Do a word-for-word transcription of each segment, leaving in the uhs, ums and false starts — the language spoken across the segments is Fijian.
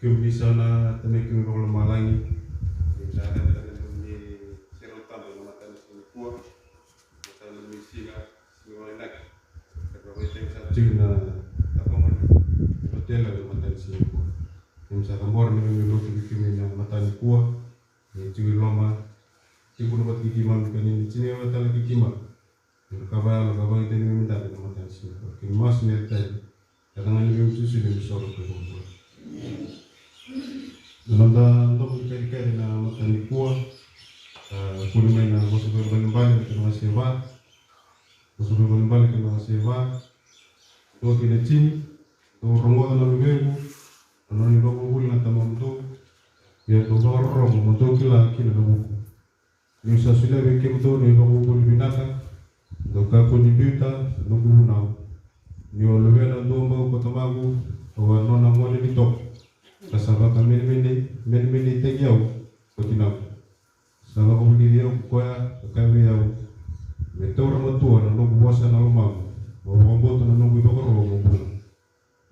Kemuni sa na Tamai keimami vakalomalagi, ni sa yaco tale na nomuni serau tabu ena mataka ni siga nikua. Sa nomuni siga, siga vakainaki. Ka vakaitavi sa tiko na tabagone ni Vatuelevu ena mataka ni siga nikua. Keimami sa cabora na neimami lotu vei kemuni ena mataka nikua. Ni tiko i loma, tiko na vata kei keimami ka ni na tini vata tale kei keimami. Ni ra ka vakayalo ka vakaitavi neimami dabe ena mataka ni siga nikua. Keimami masu ni yaca i Yaca ga ni Jisu neimami isoro ka iVakabula. Na noda domo ni kacikaci ena mataka nikua, a, kune mai na vosa vakaibalebale kei na wase va. Vosa vakaibalebale kei na wase va. Dua kei na tini. Dou rogoca na luvequ, na nona ivakavuvuli na tamamudou. Ia dou vakarorogo mo dou kila kina na vuku. Niu sa solia vei kemudou na ivakavuvuli vinaka, dou kakua ni biuta na noqu vunau. Niu a luvena dua bau ko tamaqu, au a nona gone ni toko, ka sa vakamenemenei, menemeneitaki au ko tinaqu. Sa vakavulici au ko koya, ka kaya vei au, me taura matua na noqu vosa ena lomaqu, mo vakabauta na noqu ivakaro mo bula.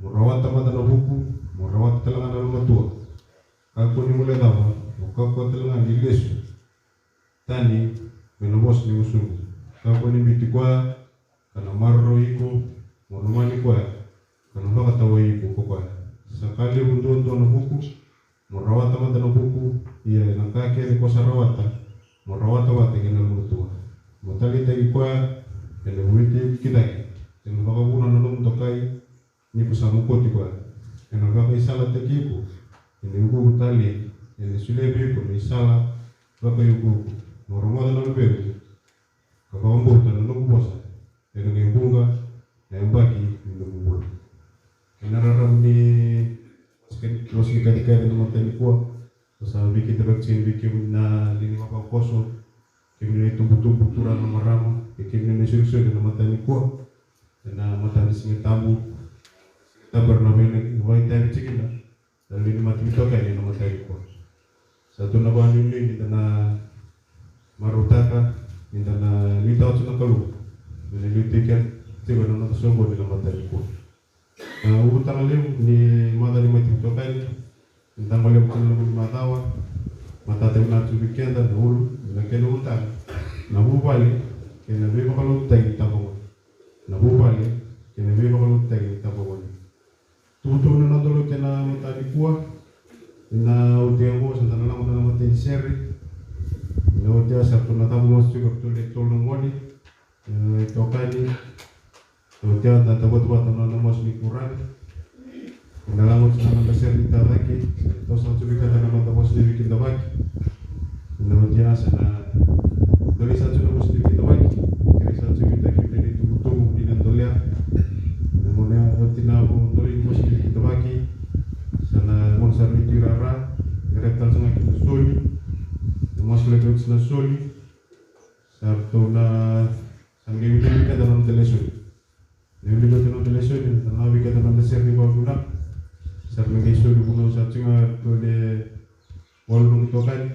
Mo rawata mada na vuku, mo rawata tale ga na yalomatua. Kakua ni guilecava, mo kakua tale ga ni lesu tani mai na vosa ni gusuqu. Kakua ni biuti koya, ka na maroroi iko, mo lomani koya, ka na vakatawai iko ko koya. Sa ka levu duadua na vuku, mo rawata mada na vuku, ia ena ka kece ko sa rawata, mo rawata vata kei na yalomatua. Mo taleitaki koya ena vueti ki cake, ena vakavuna na nomu dokai, ni ko sa mokoti koya. Ena vakaisalataki iko ena iukuuku talei, ena solia vei iko na isala vakaiukuuku. Mo rogoca na luvequ, ka vakabauta na noqu vosa, ena qai vuqa na yabaki ni nomu bula. Ena rarama ni vosa ni kacikaci ena mataka nikua, au sa veikidavaki tiko vei kemuni na lewe ni vakaokoso, kemuni na itubutubu, turaga, marama, kei kemuni na isolisoli ena mataka nikua. Ena mataka ni Siga Tabu, Siga Tabu era na vakaitavi tiko kina na lewe ni mata ni itokani ena mataka nikua. Sa tu na vakanuinui ni da na marautaka, ni da na nuitaka tu na Kalou me na liutaki keda tiko ena noda soqoni ena mataka nikua. Na ulutaga levu ni macawa ni mata ni itokani, ni da gole ena loma ni macawa, matata vinaka tu vei keda na ulu, na kena ulutaga, na vuvale kei na veivakalotutaki ni tabagone. Na vuvale kei na veivakalotutaki ni tabagone. Tukutuku na noda lotu ena mataka nikua. Ena oti oqo sa da na lako ena matai ni sere. Ena oti sa ratou na cavu masu tiko ratou na tolu na gone, e, itokani. Oti sa da tautauvata na nona masu ni kuraga. Ena lako tiko na noda sere ni tacake. Toso tiko vei keda na noda vosa ni veikidavaki. Ena oti sa na dolei sa tiko na vosa ni veikidavaki. Kerei sa tiko vei keda na itubutubu ni na dolea. Ena gauna oti na vo dolei ni vosa ni veikidavaki, sa na gauna sa rui tu rara. Kerei tale sa ga kina soli. Na masu laki oti na soli. Sa ratou na Sa na qai wilika vei keda na noda lesoni. Na wilika vei keda na noda lesoni, na wilika vei keda na noda sere ni vakavinaka. Sa na qai soli vunau sa tiko ga ena walu na itokani.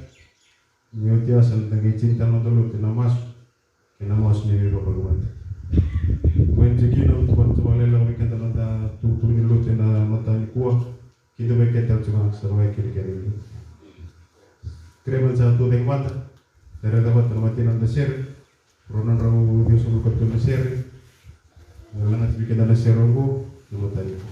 Ni oti sa na qai tini tale na noda lotu ena masu. Kei na masu ni veivakalougatataki. Ena tikina, au tukuna sa vakaleleka vei keda na noda tukutuku ni lotu ena mataka nikua. Kidavaki keda tale tiko ga sa vakaikerekere. Kerei mada sa tu cake mada. Raica vata na matai ni noda sere. Rua na drau ciwasagavulu ka tolu na sere. Ena lagati vei keda na sere oqo, na mataka nikua.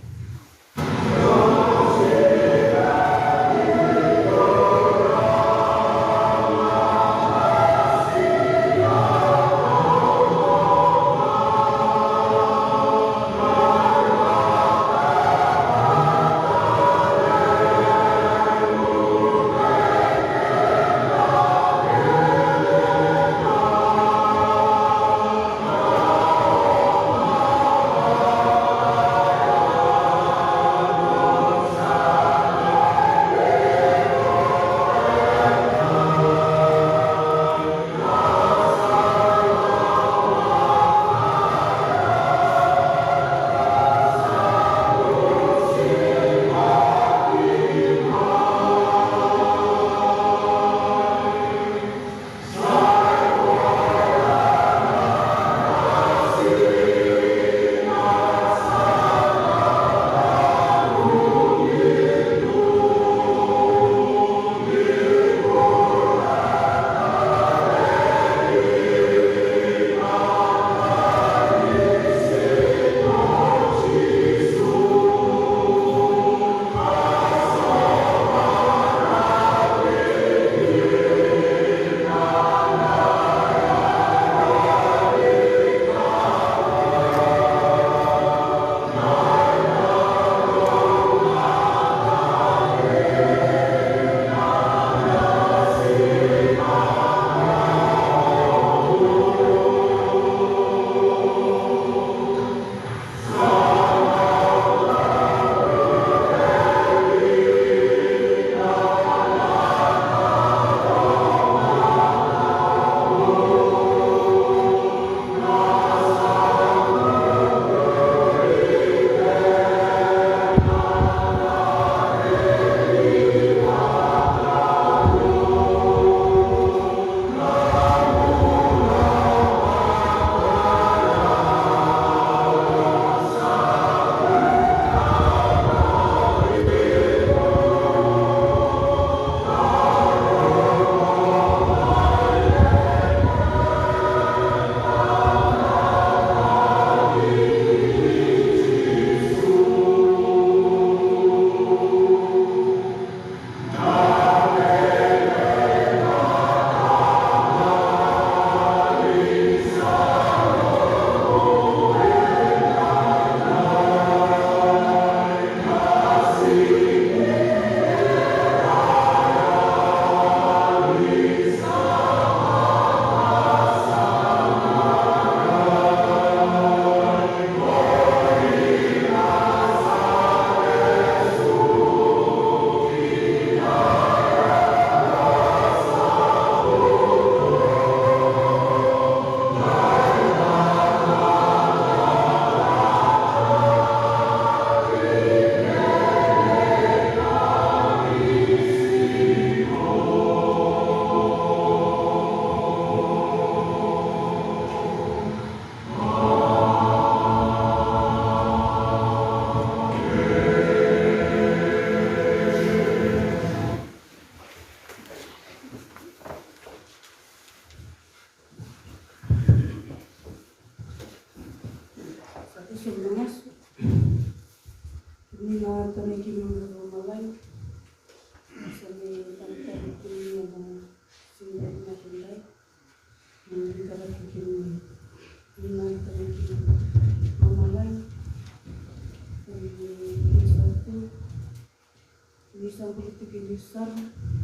Ni sa buli tiko e liu sara,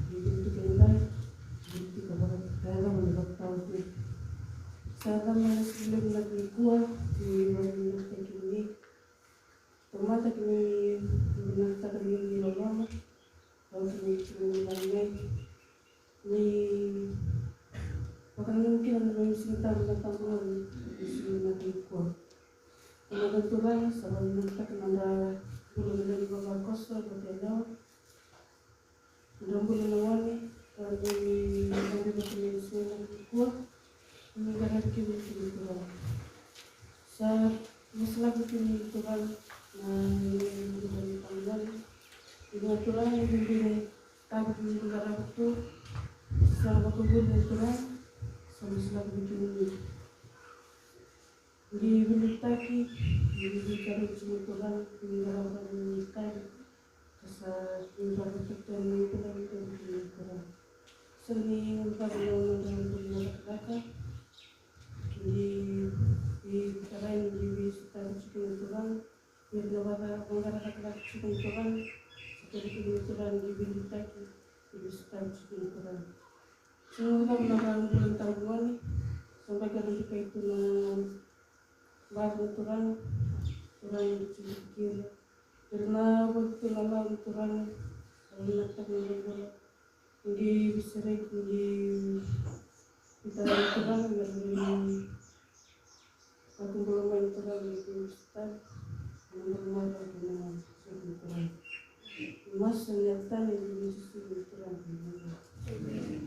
ni buli tiko e dai, buli tiko vakatara, ni vakatara tiko. Sa yacana na siga levu na nikua, ni vakavinavinakataki ni tamata ki ni vakavinavinakataka ni loloma, au ki ni kina ni valinai, ni vakananumi kina na nomu siga tabu na tabu ni siga na nikua. Ena Turaga, sa vakavinavinakataka na noda bula na levu ni vavakoso, na talewa. Noda bula na gone, ka ni noda bula na siga nikua. Ni qaravi kemuni kemuni Turaga. Sa masulaki kemuni Turaga na noda bula na gone. Ni na Turaga ni bibile tabu ni qaravi tu. Sa vakavuli na Turaga. Sa masulaki kemuni. Ni vinitaki, ni vinitaki tiko na Turaga, ni vinitaki, ka sa vinitaki tiko na Turaga, ni vinitaki tiko na Turaga. Sa ni vinitaki na Turaga, ni vinitaki, ni vinitaki, ni vinitaki tiko na Turaga, ni vinitaki tiko na Turaga, sa kere tiko na Turaga, ni vinitaki, ni vinitaki tiko na Turaga. Sa vinitaki na Turaga, ni vinitaki, ni vinitaki, sa vinitaki tiko na Turaga. Vaka na Turaga, Turaga ni tiko kira. Ira na vaka tu na Turaga, au na taka na bula. Ni visereki, ni vita na Turaga, na ni vaka bula mai na Turaga, ni visitaki, na bula mai na Turaga. Masa ni atani, ni visitaki na Turaga. Amen.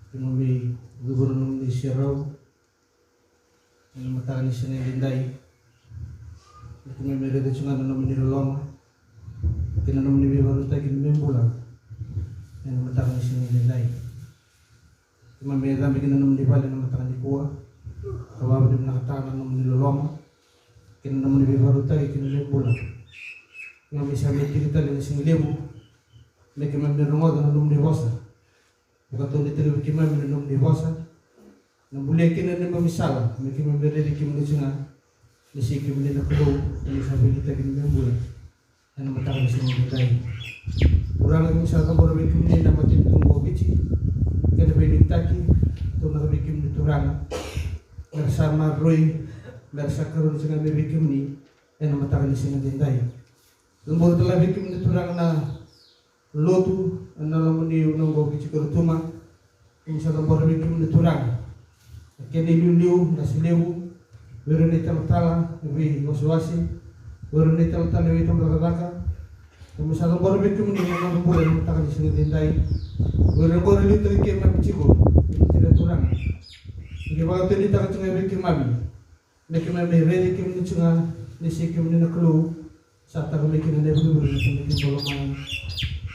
Keimami cuva na nomuni serau ena mataka ni siga edaidai. Keimami raica tiko ga na nomuni loloma kei na nomuni veivakarotaki ni me bula ena mataka ni siga edaidai. Keimami cabe ki na nomuni vale ena mataka nikua ka vakavinavinakataka na nomuni loloma kei na nomuni veivakarotaki ki na me bula. Keimami sa mai tiko tale na siga levu me keimami rogoca na nomuni vosa. Vakatau ni tiko vei keimami na nomuni vosa, na bulia kina na neimami sala me keimami raici kemuni tiko ga ni sei kemuni na Kalou, ni sa veiliutaki ni me bula ena mataka ni siga edaidai. Turaga, keimami sa cabora vei kemuni na matanitu oqo o Viti kei na veiliutaki. Taunaka vei kemuni Turaga me ra sa maroroi, me ra sa karoni tiko ga mai vei kemuni ena mataka ni siga edaidai. Cabora tale vei kemuni Turaga na lotu ena loma ni vanua oqo o Viti kei Rotuma. Keimami sa cabora vei kemuni Turaga na kena iliuliu, na solevu, o ira na italatala ni veiwasewase, o ira na italatala ni veitabacakacaka. Keimami sa cabora vei kemuni na noda bula ena mataka ni siga edaidai. O ira oqo era liutaki keimami tiko, keimami kila Turaga ni qai vakatonitaka tiko ga vei keimami me keimami raici kemuni tiko ga ni sei kemuni na Kalou. Sa tara mai kina na ivurevure na kemuni bolo mai.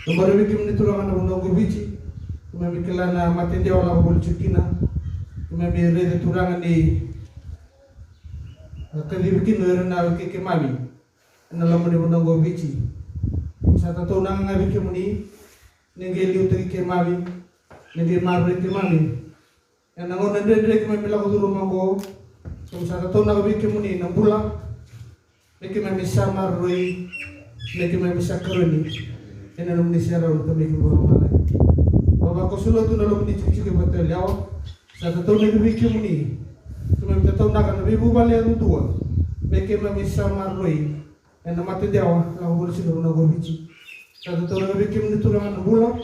Cabora vei kemuni Turaga na vanua oqo o Viti. Keimami kila na mate dewa lako voli tiko kina. Keimami raica Turaga ni a kacivi kina o ira na wekei keimami ena loma ni vanua oqo o Viti. Sa tataunaka ga vei kemuni ni qai liutaki keimami, ni qai maroroi keimami ena gauna dredre keimami lako curuma oqo. Keimami sa tataunaka vei kemuni na bula me keimami sa maroroi, me keimami sa karoni ena nomuni serau na Tamai keimami vakalomalagi. Vavakoso lotu na lomani tikotiko e Vatuyalewa. Sa tataunaki vei kemuni. Keimami tataunaka na veivuvale yadudua me keimami sa maroroi ena matadewa lako voli sina vanua ko Viti. Sa tataunaki vei kemuni Turaga na bula.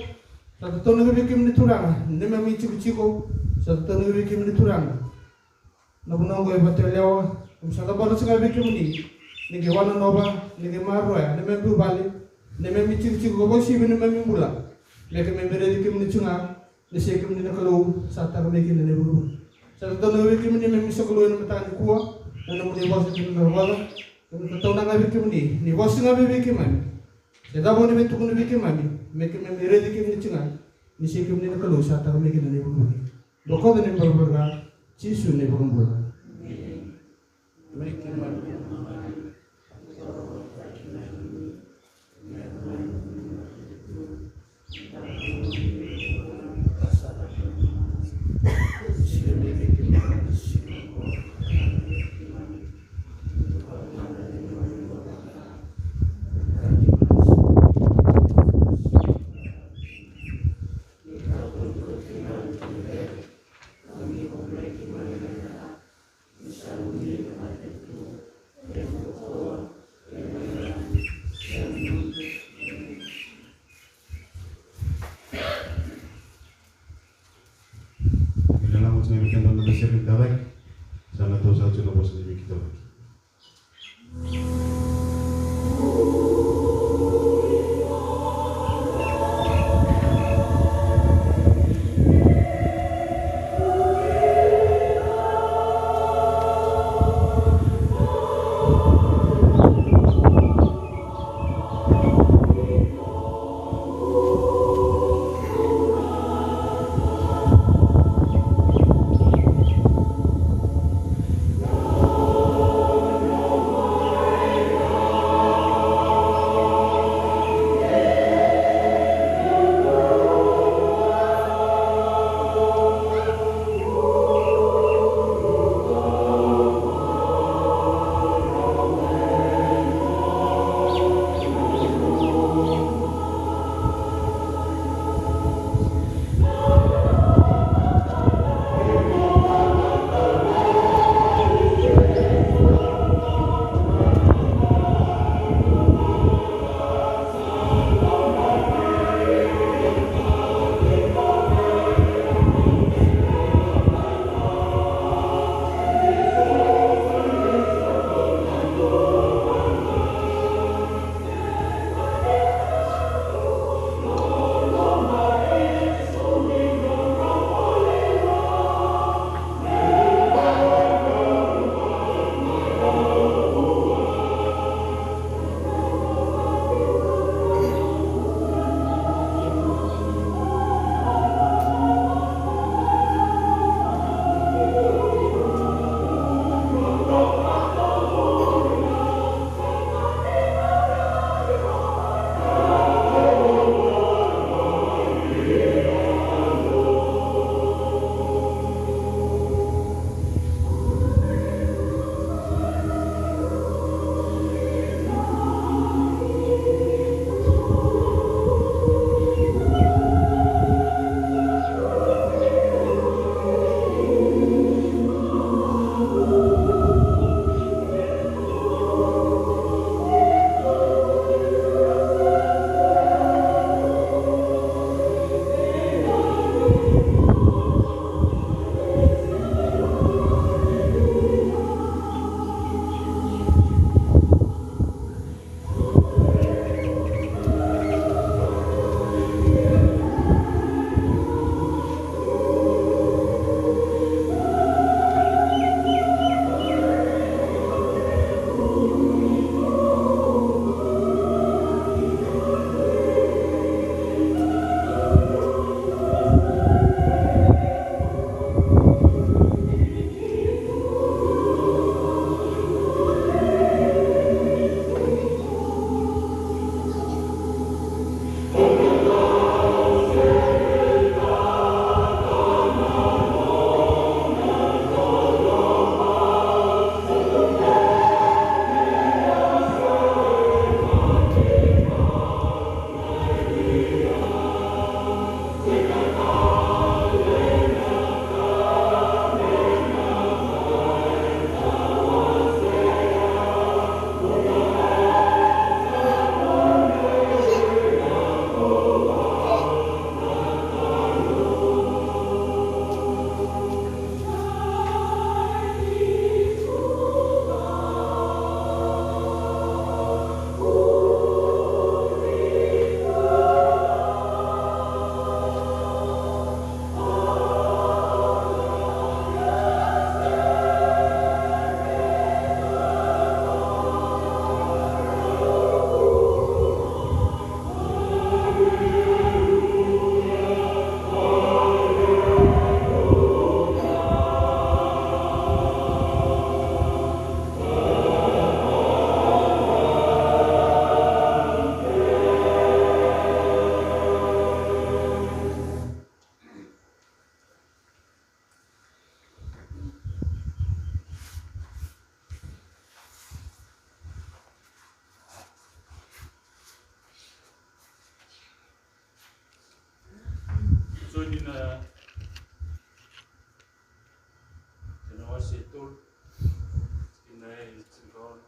Sa tataunaki vei kemuni Turaga neimami tikotiko. Sa tataunaki vei kemuni Turaga na vanua oqo e Vatuyalewa. Keimami sa cabora tiko ga vei kemuni ni qai wanonova, ni qai maroroya neimami vuvale, neimami tikotiko, ka vakasivia neimami bula, me keimami raici kemuni tiko ga ni se kemuni na Kalou sa tara mai kina na ivurevure. Sa tataunaki vei kemuni me keimami sokalou ena mataka nikua ena nomuni vosa kina na rogoca. Keimami tataunaka ga vei kemuni ni vosa ga vei, vei keimami. Se cava oni via tukuna vei keimami, me keimami raici kemuni tiko ga ni se kemuni na Kalou sa tara mai kina na ivurevure. Bokoca na ibalebale ga, Jisu na iVakabula. Ena lako tiko mai vei keda na meseri ni tavaki, sa na toso tiko na vosa ni veikidavaki. Joni na, na wase e tolu, tikina e tinikaono.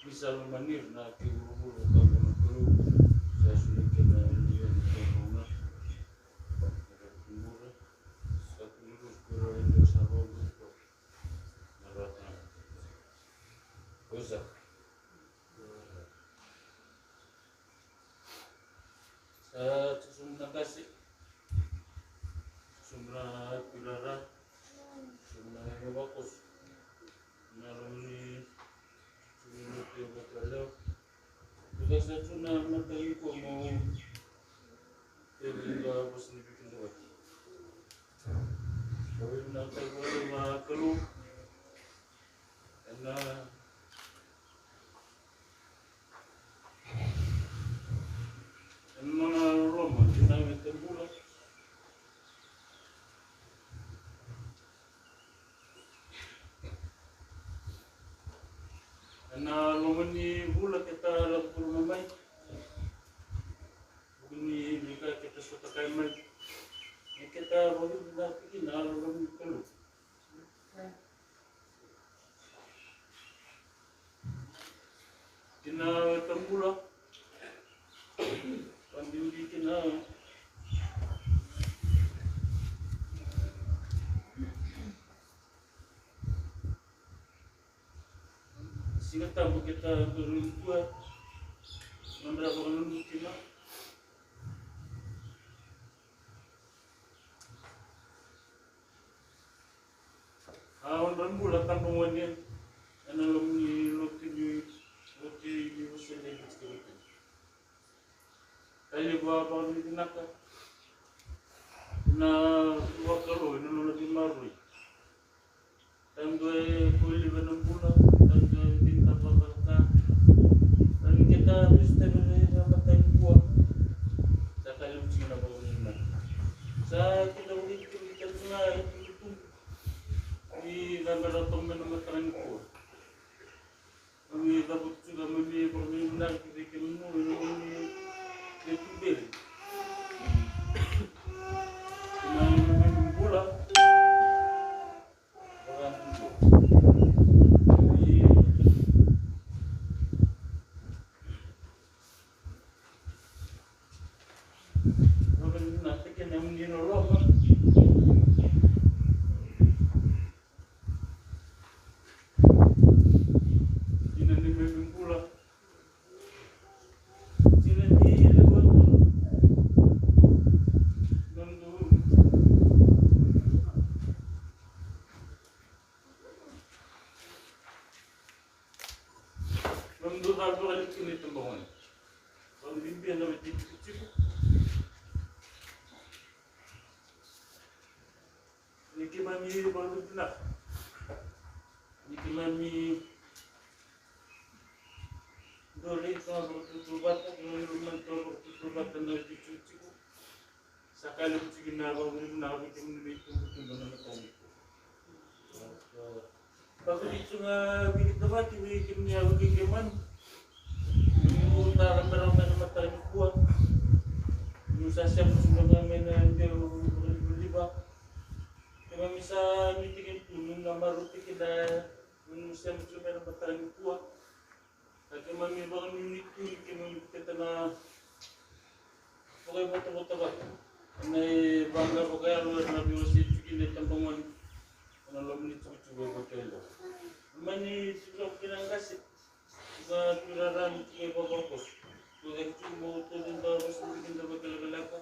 Ni sa lomani ira na kai vuravura ka vua na Kalou, sa solia kina na lewe ni Kalou na, na kai vuravura, sa tu ni rusa ko ira e dua sa vakavuravura. Na rata. Oza. Sa tiko sobu na qase, sobu na tuirara, sobu na yalo vakoso. Na lomani sobu na tuirara. Tuirara sa tu na matai ko mo tevi ga vosa ni vikidavaki. Ko na kai vua na Kalou. Ena Ena nona loloma, dina me tabula. Ena loma ni vula keta lako curuma mai. Vuku ni veika keta sotakaya mai. Ni keta vakavinaka tiko na loloma ni Kalou. Kina tabula. Vakabibi kina. Siga Tabu keta qori kua. Nodra vakanunu kina. A odra bula tabagone ena loma ni lotu ni oti ni wasele ni tikiriki. Ka levu a vakavinavinaka na vakalou ena nona veimaroroi. Tadua e koliva na bula, tadua e vinaka vakavaka. Ka ni keta vesu tale na matai ni kua. Sa ka levu tiko na vakavinavinaka. Sa keda vakavinavinaka tale ga e tubutubu. Ni cabera toka mai na mataka nikua. Mami cavutu tiko, mami vakavinavinaka ki vei kemuni, mami veituberi. Mami bula. Vakavinavinaka. Vakavinavinaka kina mami loloma. Dina ni mami bula. Dina ni lewa. Nomu Nomu dau cala vakalevu kina i tabagone. Vakabibi ena veitikotiko. Ni keimami vakavinavinaka. Ni keimami dau raica vakatautauvata, keimami lomani vakatautauvata na veitikotiko. Sa ka levu tiko na vakavinavinaka vei kemuni na itubutubu ena mataka nikua. Vakavinavinaka tiko ga vei keda vata vei kemuni a vukei keimami. Niu tara bera mai na mataka nikua. Niu sa sema tiko ga mai na dela vakalivaliva. Keimami sa nuitaki tu niu na marautaki na niu sema tiko mai na mataka nikua. Na keimami vakanuinui tu ni keimami keta na vakaivotavota vata. Na ivaqa vakayalo era na veiwasei tiko kina e tabagone. Ena loma ni tikotiko e vata e dua. Mani tikotiko kina qase. Na tuirara ni tiko e vavakoso. Ko cake tiko mo tolu da vosa ni keda vakalekaleka.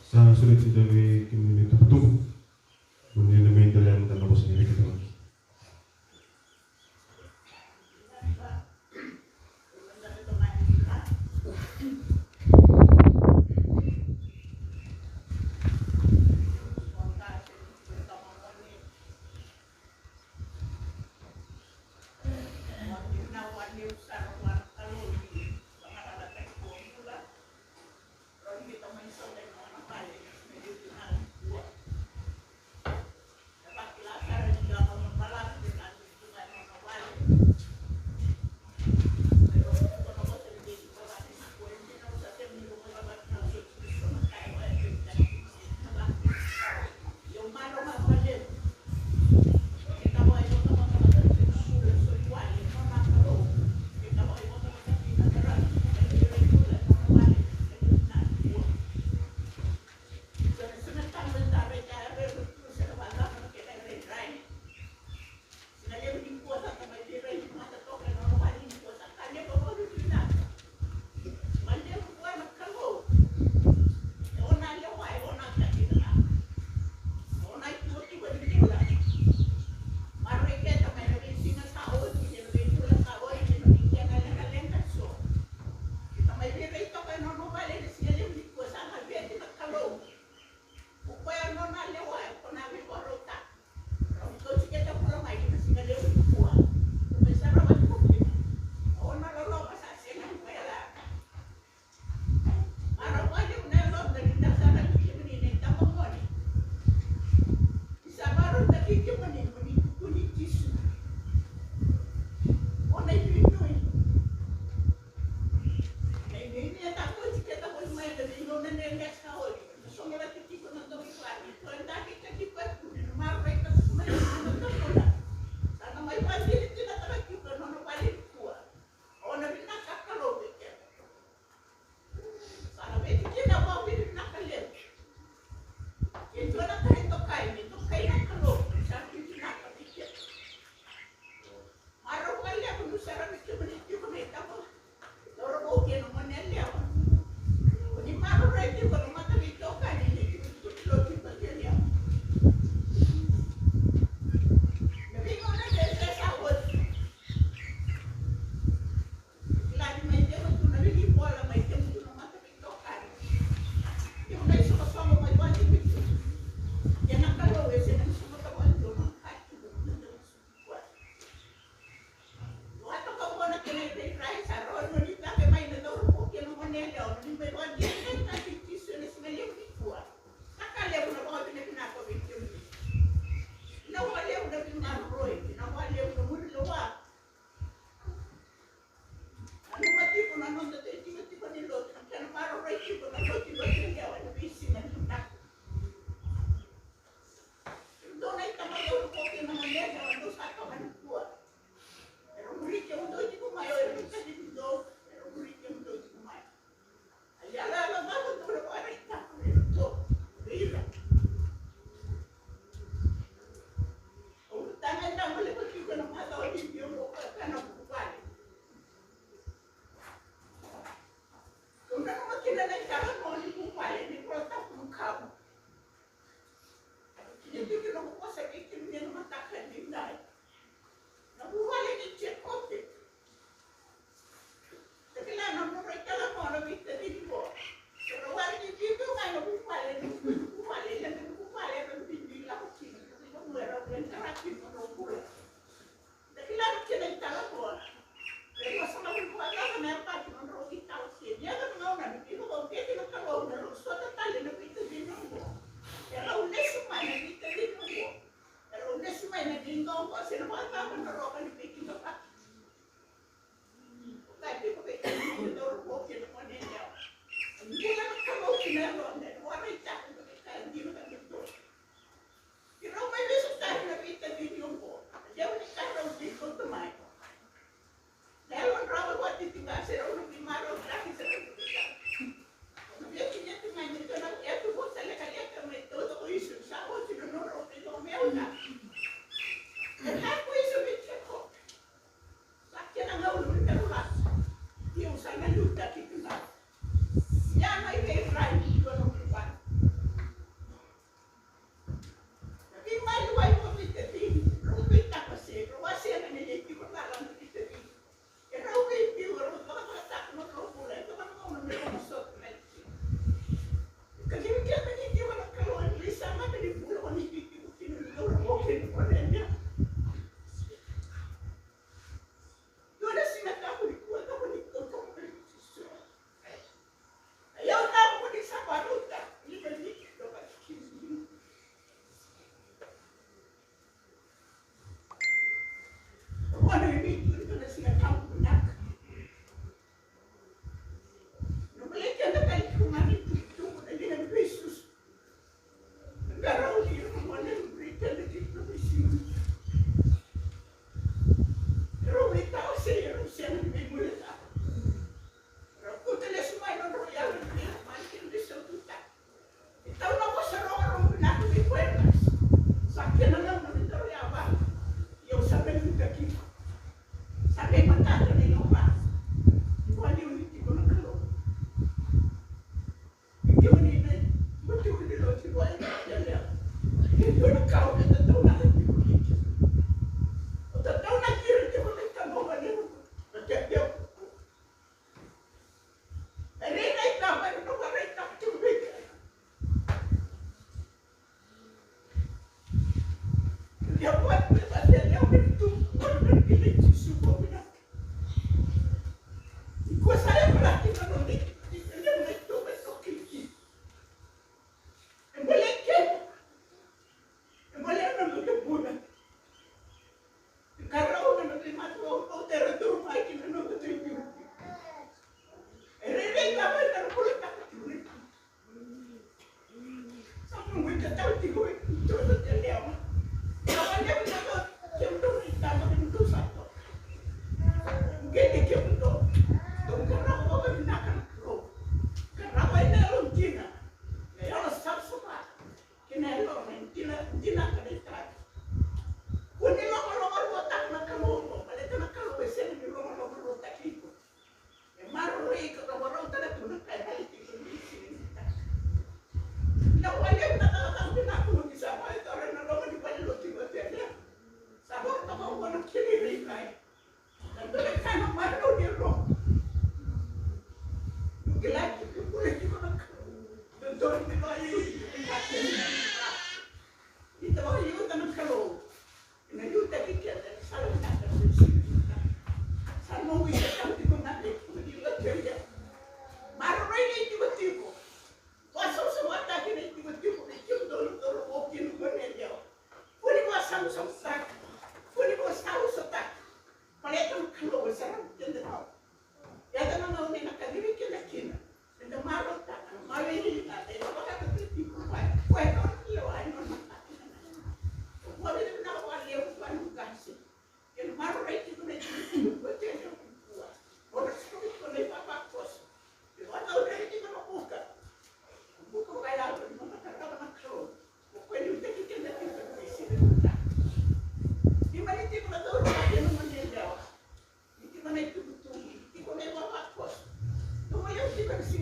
Sa sureti tale vei kemuni na itubutubu. Mo ni na mai dela na vosa ni veikidavaki.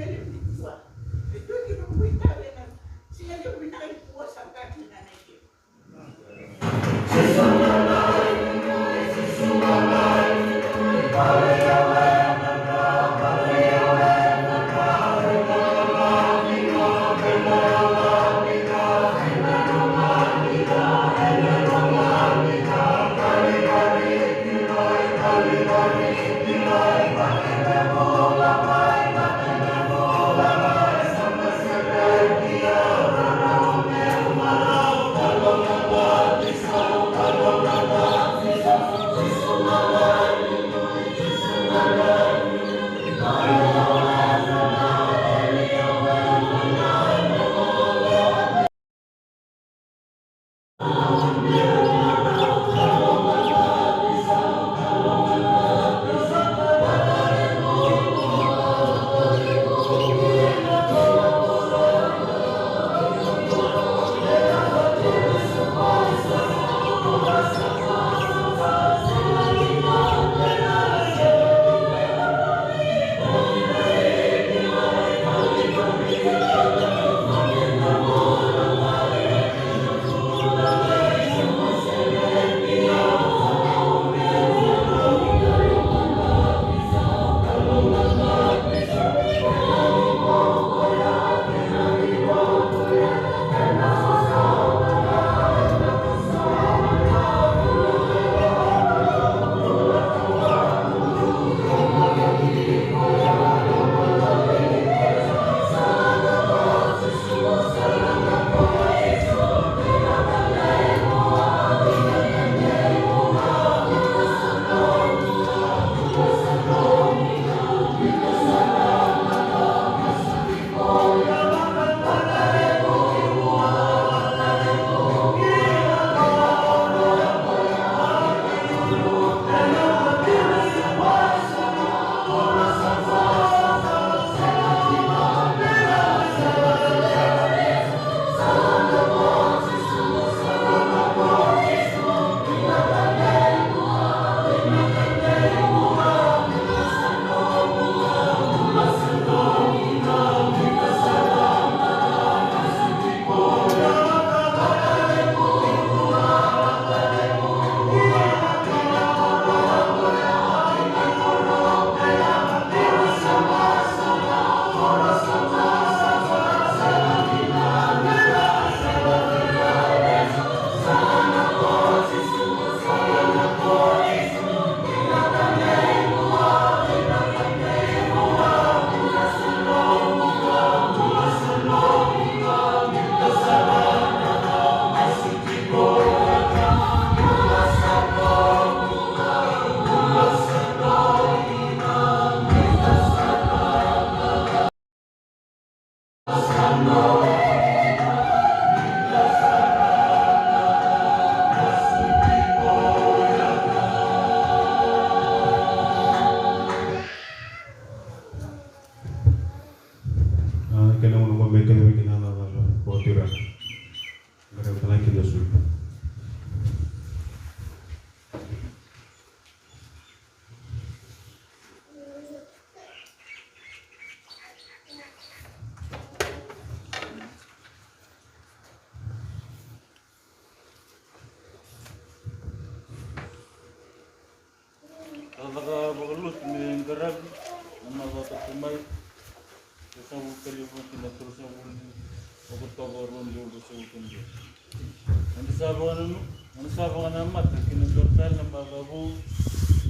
kena gauna qo me kacivi kina na cakacaka ko Tui Raka. Qaravi tale ga kina na sui. Cakacaka vakalotu me qaravi na macawa tapu mai, ruasagavulu ka lima ki na tolusagavulu ni Okotova, rua na udolu ruasagavulu ka dua. Eda sa vakananu, eda sa vakanamata ki na dua tale na macawa vou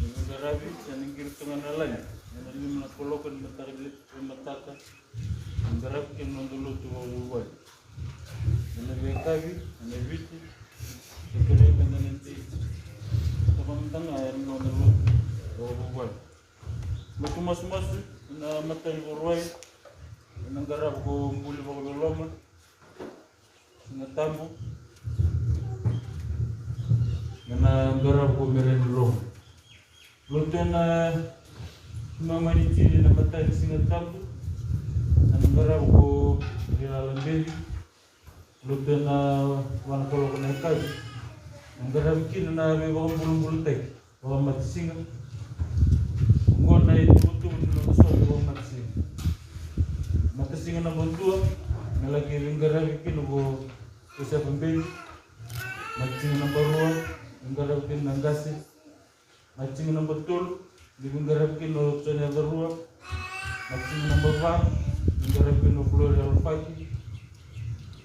ni veiqaravi, sa na qiri toka ga na lali ena lima na kaloko ni mataka, ni mataka, me qaravi kina na noda lotu vakavuvale. Ena veiyakavi, ena Viti, se kerei meda na dei toka mada ga ena noda lotu vakavuvale. Lotu masumasu ena matanivakarau, ena qaravi ko Buli Vakaloloma, Siga Tabu, ena qaravi ko Mereni Loma. Lotu ena Sumamanitini na matani Siga Tabu, ena qaravi ko Rilala Beci. Lotu ena va na kaloko na yakavi, ena qaravi kina na veivakabulabulataki vakamatasiga. Oqo na ituvatuva ni noda saumi vakamatasiga. Maciga naba va, veiqaravi kina o Gloria Lofaki.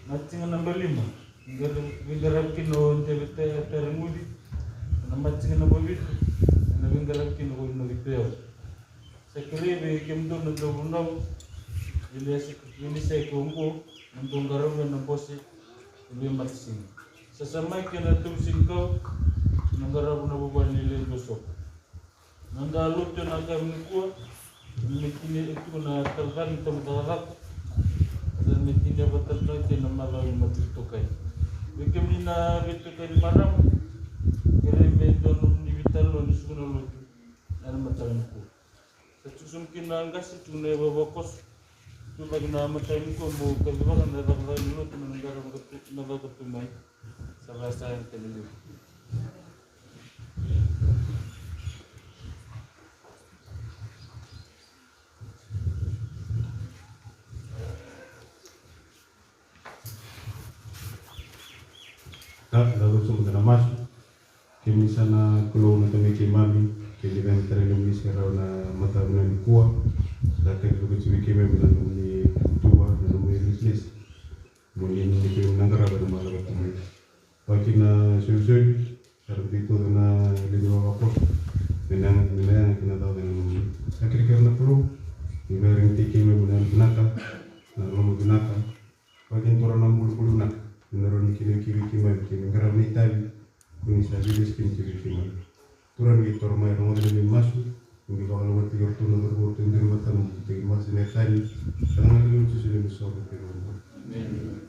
Maciga naba lima, veiqaravi kina o David Te-, Tereguci. Na maciga naba vitu, na veiqaravi kina o Novi Peau. Sa kerei vei kemudou na dauvunau, veiliseki oqo, mo dou qarava na bose e veimatasiga. Sa samai kei na tausiga kau, na qarava na vuvale ni lewe dua sobu. Noda lotu ena yakavi nikua, me tini e tu na talatala ni tabacakacaka, me tini e vatalatala kei na macawa ni matutokani. Vei kemuni na veitokani marama, kerei me dua nomuni veitalanoa ni suka na lotu ena mataka nikua. Sa tu sobu kina na qase, tu na ivavakoso. Tu cake na mataka nikua mo kacivaka na cakacaka ni lotu me na qara na caka tu mai. Sa vaka sa yaga tale mai. Ka, da cuva sobu meda na masu. Kemuni sa na Kalou na Tamai keimami, kemuni cake tale nomuni serau na mataka vinaka nikua. Sa kaci vakacegu vei keimami na nomuni tuvatuva, na nomuni lesilesi. Mo ni nuitaki keimami na qarava na mataka tu mai. Vaka kina na isolisoli, sa ra dui tauca na lewe ni vavakoso. Me na yaga, me na yaga kina cauca na nomuni. Sa kerekere na Kalou, ni veiregetaki keimami na yalo vinaka, na loma vinaka. Vakanikua na bula, bula vinaka. Ni na rawa ni kina kivei keimami, kei na qarava na itavi. Ko ni sa veilesi kina kivei keimami. Turaga, ni toro mai, rogoca na neimami masu. Ni vakalawataki iratou na cauravou, iratou duri vata na mututaki masu na itani. Sa na lulu susu ni miso ko kei na. Amen.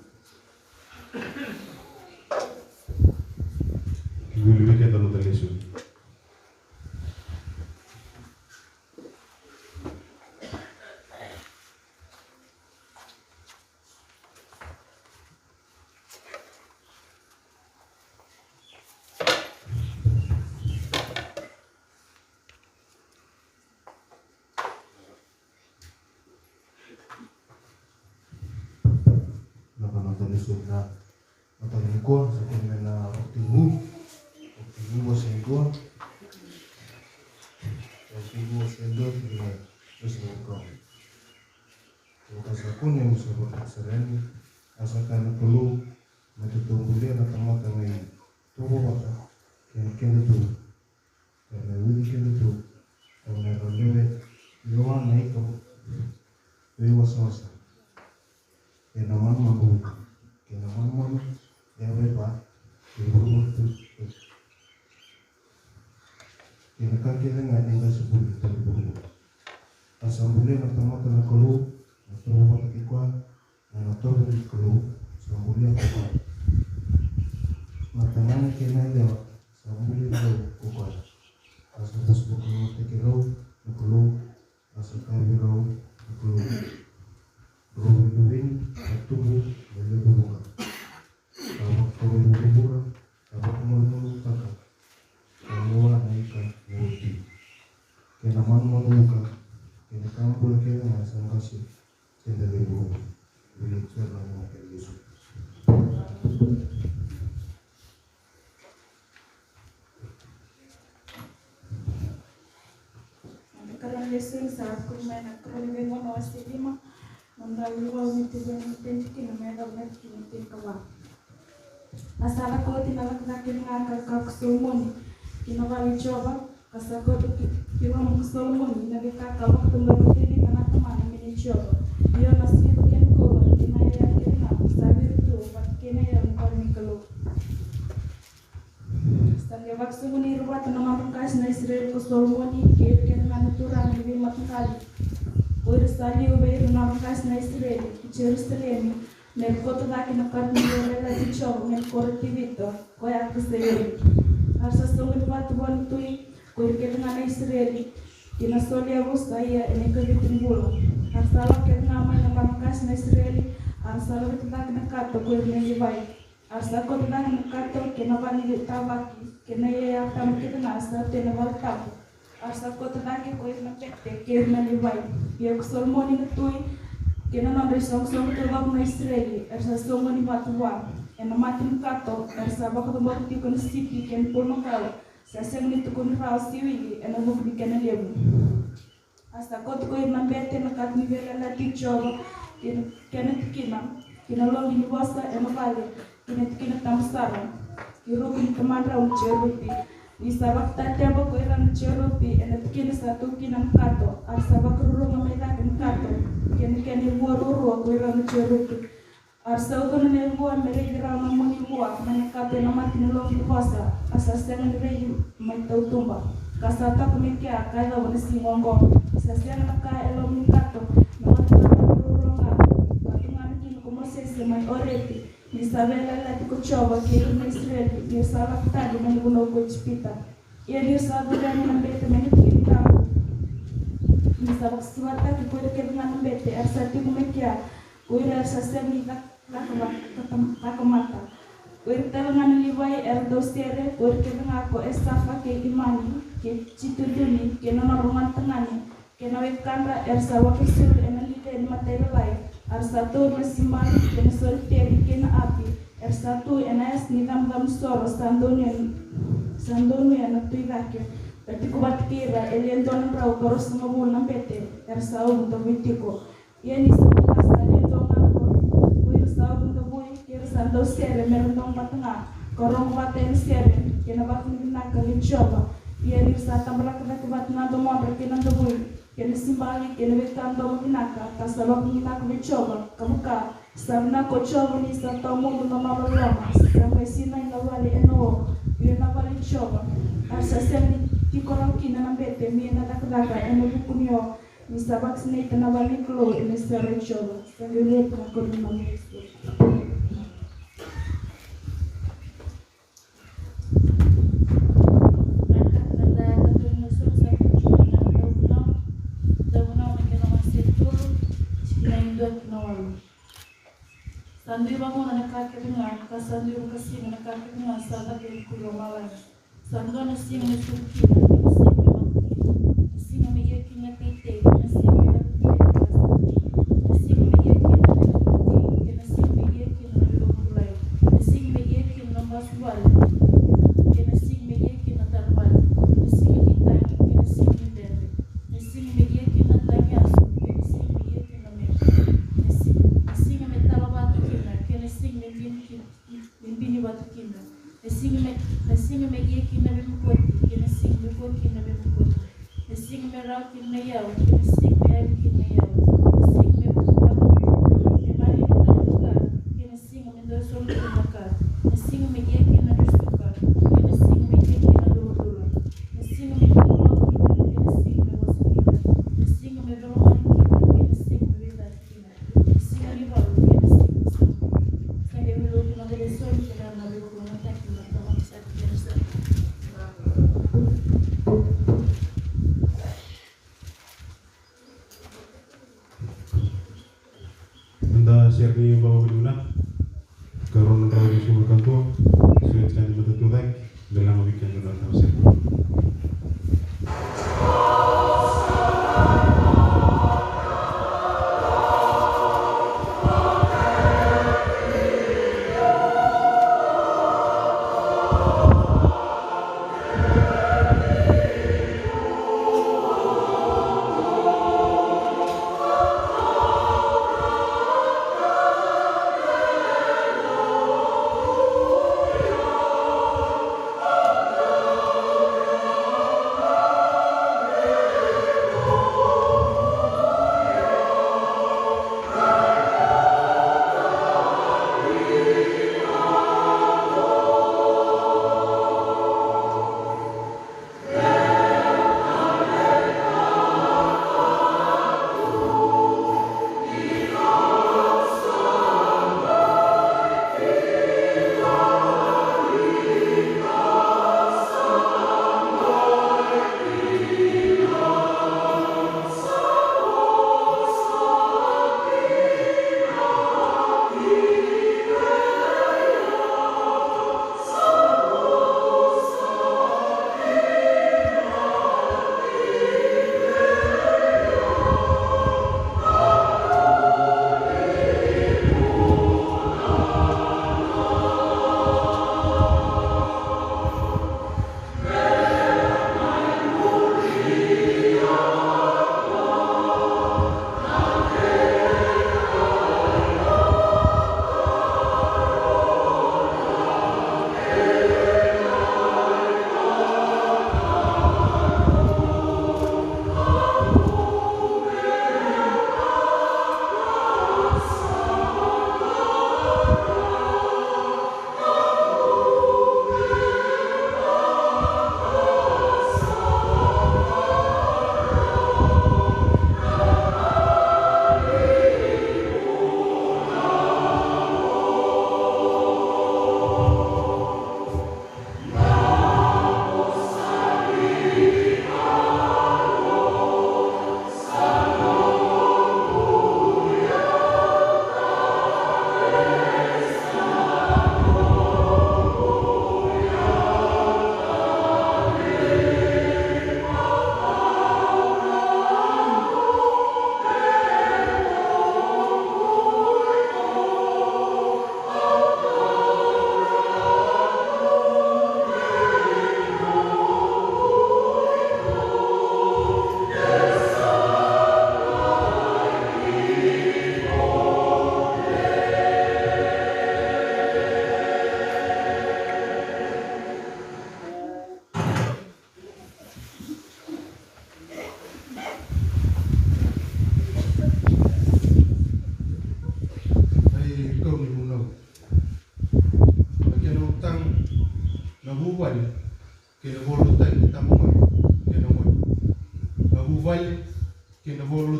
Ni lulu vei keda na noda lesoni. Na ka na tani so na mataka nikua, sa kune na Rokutivu. Rokutivu wase dua. Rokutivu wase dua, tikina wase dua. Ka sa kune, au sa vakasarani, a sa kaya na Kalou, me tou bulia na tamata mai tuva vata kei na keda tu, kei na wili keda tu, kei na rau lewe, lewa na ika veiwasawasa, kei na manumanu, kei na manumanu, e veva, kei vuruvurutu, kei na ka kece ga e qai se buli tale vuruvurutu. A sa bulia na tamata na Kalou, na tuva vata kei koya, na natovi ni Kalou, sa bulia ko koya. Na tagane kei na yalewa, sa bulia rau ko koya. A sa vosavosataki rau na Kalou, a sa kaya vei rau na Kalou, drau veiluveni, ka tubu, me levu vuqa. Ka vakavuvura, ka vakamalumalumutaka, ka lewa na ika ni oti. Kei na manumanu vuka, kei na ka bula kece ga sa qase, keda levu. Vili tiko na mona kei Jisu. Na karua ni lesoni sa kuri mai na Karua ni Veigauna wase lima, na dau rua ni tiko ni tenti kina mai rau na tiko ni tenti kava. A sa lako oti na cakacaka kece ga ka ka ko Solomoni ki na vale i Jiova, ka sa kauta ki, ki loma ko Solomoni na veika ka vakatabakitaki na tamana me nei Jiova. Io na siga kei na koula, kei na yaya kece ga sa viri tu vata kei na yau ni vale ni Kalou. Sa qai vakasoqoni ira vata na nodra qase na Isireli ko Solomoni kei ira kece ga na turaga ni veimataqali ko ira sa liu vei ira na nodra qase na Isireli ki Jerusalemi, me ra kauta cake na kato ni veiyalayalati i Jiova mai na koro i Tevita, koya ka Saioni. A ra sa soqoni vata vua na tui ko ira kece ga na Isireli ki na soli yavusa, ia ena ikavitu ni vula. A ra sa lako kece ga mai na nodra qase na Isireli, a ra sa laveta cake na kato ko ira na Livai. A ra sa kauta cake na kato kei na vale ni veitavaki kei na iyaya tabu kece ga sa tu ena vale tabu. A ra sa kauta cake ko ira na bete kei ira na Livai. Ia ko Solomoni na tui kei na nodra isoqosoqo taucoko na Isireli, era sa soqoni vata vua. Ena mata ni kato era sa vakacabora tiko na sipi kei na bulumakau, sa sega ni tukuni rawa se wili ena vuku ni kena levu. A sa kauti ko ira na bete na kato ni veiyalayalati i Jiova, kei na, kei na tikina, kei na loqi ni vosa ena vale, kei na tikina tabu sara, kei ruku ni tamadrau na jerupi. Ni sa vakatateba ko ira na jerupi ena tikina sa tu kina na kato, a ra sa vakaruruga mai cake na kato, kei na kena ivua ruarua ko ira na jerupi. A ra sa ucuna na ivua me raici rau na moni vua mai na kato ena mata ni loqi ni vosa, a sa sega ni raici mai tautuba. Ka sa taku mai kea ka yacova na siga oqo. Sa sega na ka e loma ni kato, na mataqali ruarua ga, ka tukuna kina ko Mosese mai Orepi, ni sa veiyalayalati ko Jiova kei ira na Isireli, ni ra sa lako tani mai na vanua ko Ijipita. Ia ni ra sa curu yani na bete mai na tiki ni tabu, ni sa vakasavasavataki ko ira kece ga na bete era sa tiko mai kea, ko ira era sa sega ni caka, caka, caka, caka mata. Ko ira tale ga na Livai era dau sere, ko ira kece ga ko Esafa kei Imani, kei Jituduni, kei na nodra gonetagane, kei na wekadra era sa vakaisulu ena lide ni matailalai, a ra sa taura na simbali, kei na soliteri, kei na api, era sa tu ena yasa ni cabocabo soro, sa donuya, sa donuya na tu i cake. Ka tiko vata kei ira e le dua na drau ka ruasagavulu na bete era sa uvu davui tiko. Ia ni sa vuqa sa le dua ga ko, ko ira sa uvu davui, kei ira sa dau sere me ra dogo vata ga, ka rogo vata ena sere kei na vakavinavinaka vei Jiova. Ia ni ra sa tabaraka cake vata na domodra kei na davui, kei na simbali, kei na veika domo vinaka, ka sa vakavinavinaka vei Jiova, ka vaka, sa vinaka ko Jiova ni sa tawamudu na nona loloma. Sa qai sinai na vale ena o, io na vale i Jiova. A ra sa sega ni tiko rawa kina na bete, me na cakacaka ena vuku ni o, ni sa vakasinaita na vale ni Kalou ena sere i Jiova. Sa qai levu na koro ni mama Iesu. Sa dui vagauna na ka kece ga, ka sa dui vakasima na ka kece ga, sa caka e kuri o malagi. Sa dua na siga me sucu kina, kei na siga me mate kina, na siga me ia kina na teitei, kei na siga me caka kina na ka sa tei, na siga me ia kina na veivuke, kei na siga me ia kina na veivakabulai, na siga me ia kina na basu vale, kei na siga me ia kina na tara vale, na siga ni tagi, kei na siga ni bebe, na siga me ia kina na tagi asu, kei na siga me ia kina na meke, na siga, na siga me tala vatu kina, kei na siga me bini kina. Me bini vatu kina. Na siga me, na siga me ia kina na veimokoti, kei na siga me kua kina na veimokoti. Na siga me rawa kina na iyau, kei na siga me yavi kina na iyau. Na siga me, me mani ni tani ka, kei na siga me dau solo kina na ka. Na siga me ia kina na drisuka, kei na siga me ia kina na duladula. Na siga me kina na kina, kei na siga me vosa kina. Na siga me veilomani kina, kei na siga me veicati kina. Eda sere ni vakavinavinaka. Karua na drau ni sulu ka dua. Sere ni matatucake. Delaga vei keda na tau sere.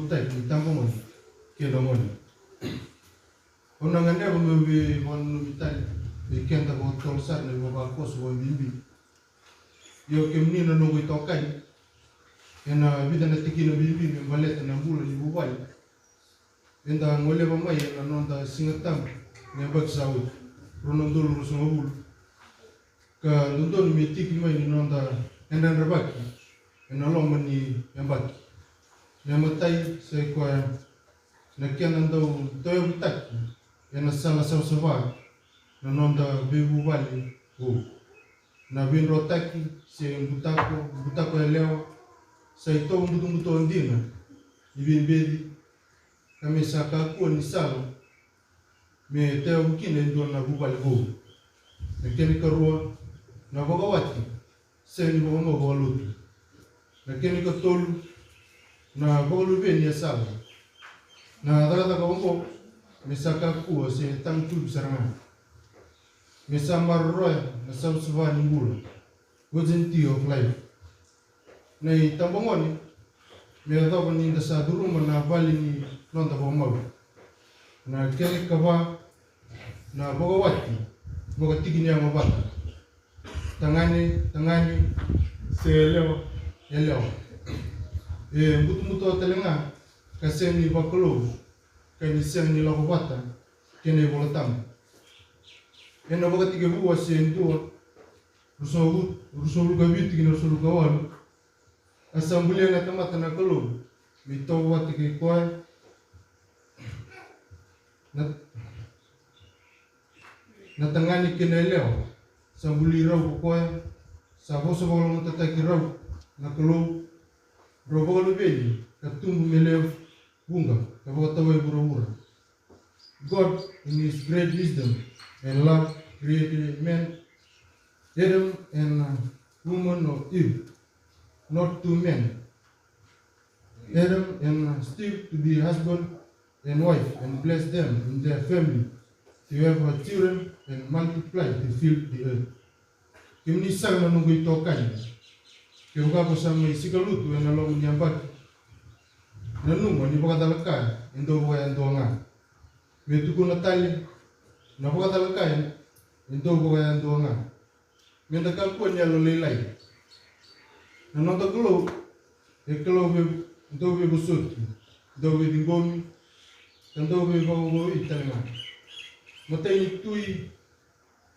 Taki ni tabagone kei na gone. Au na gadreva meu veivakananumi tale vei keda vakatotolo sara na ivavakoso vakabibi. Io, kemuni na noqu itokani, ena vica na tikina bibi me baleta na bula ni vuvale. Eda goleva mai ena noda Siga Tabu ni yabaki sa oti, rua na udolu ruasagavulu. Ka dodonu me tiki mai ni noda yadravaki ena loma ni yabaki. Na imatai sa i koya na kena dau tauyavutaki ena sala savasava na noda veivuvale vou. Na veidrotaki se butako, butako yalewa sa itovo butobuto dina ni veibeci, ka me sa kakua ni sala me tayavu kina e dua na vuvale vou. Na kena ikarua, na vakawati sega ni vakamau vakalotu. Na kena ikatolu, na vakaluveni e sala. Na cakacaka oqo me sa kakua se tagutuvi sara ga. Me sa maroroya na savasava ni bula, urgency of life. Na itabagone me yacova ni da sa curuma na vale ni noda vakamau. Na kena ikava, na vakawati vakatiki ni yago vata. Tagane, tagane, se yalewa, yalewa. E butobuto tale ga ka sega ni vakalou, ka ni sega ni lako vata kei na iVolatabu. Ena Vakatekivu wase dua, ruasagavulu, ruasagavulu ka vitu ki na ruasagavulu ka walu. A sa bulia na tamata na Kalou me itovo vata kei koya. Na, na tagane kei na yalewa sa buli rau ko koya, sa vosa vakalomatataki rau na Kalou. Rau vakaluveni ka tubu me lewe vuqa ka vakatawai vuravura. God, in his great wisdom and love, created man, Adam and, uh, woman of Eve, not two men, Adam and, uh, Steve, to be husband and wife, and bless them in their family to have, uh, children and multiply to fill the earth. Kemuni saka na noqu itokani, kevaka ko sa mai sikalutu ena loma ni yabaki, nanuma ni vakacalaka e dau vakayadua ga. Me tukuna tale, na vakacalaka e dau vakayadua ga. Me da kakua ni yalo lailai. Na noda Kalou e Kalou vei, dau veivosoti, dau veiciqomi, ka dau veivakavoui tale ga. Matai ni Tui,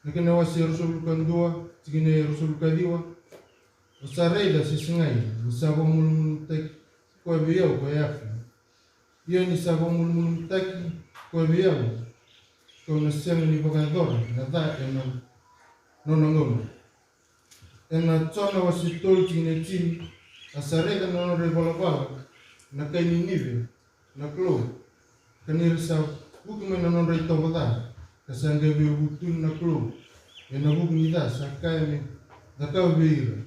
na kena wase ruasagavulu ka dua, tikina e ruasagavulu ka ciwa. O sa raica se segai ni sa vakamalumalumutaki koya vei au ko Eafi. Ia ni sa vakamalumalumutaki koya vei au, kau na sega ni vakayacora na ca ena nona gauna. Ena Jona wase tolu, tikina e tini, a sa raica na nodra ivalavala na kai Ninive na Kalou, ka ni ra sa vuki mai na nodra itovo ca, ka sa qai veivutuni na Kalou ena vuku ni ca sa kaya me cakava vei ira,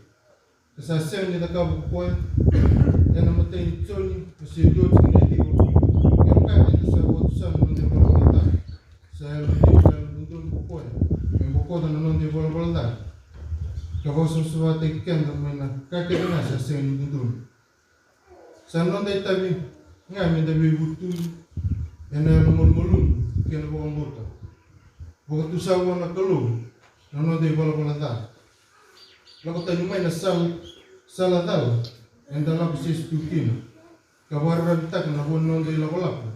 ka sa sega ni cakava ko koya. Ena imatai ni Joni wase dua, tikina e ciwa, kevaka eda sa vakatusa na noda ivalavala ca, sa yalodina ka yalododonu ko koya me bokoca na noda ivalavala ca ka vakasavasavataki keda mai na ka kece ga sa sega ni dodonu. Sa noda itavi ga me da veivutuni ena yalomalumalumu kei na vakabauta. Vakatusa vua na Kalou na noda ivalavala ca. Lako tani mai na sala, sala cala eda lako sese tu kina, ka vakararavitaka na vo ni noda ilakolako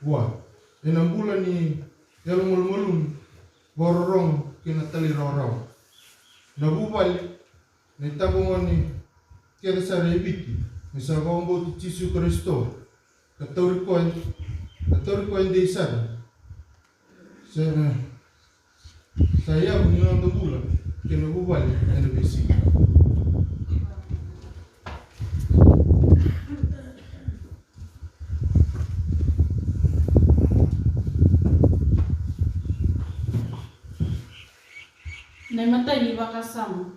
vua ena bula ni yalomalumalumu, vakarorogo kei na talairawarawa. Na vuvale, na itabagone kece sara e Viti me sa vakabauti Jisu Karisito, ka tauri koya, ka tauri koya dei sara. Sa, sa yavu ni noda bula kei na vuvale ena veisiga. Na imatai ni vakasama.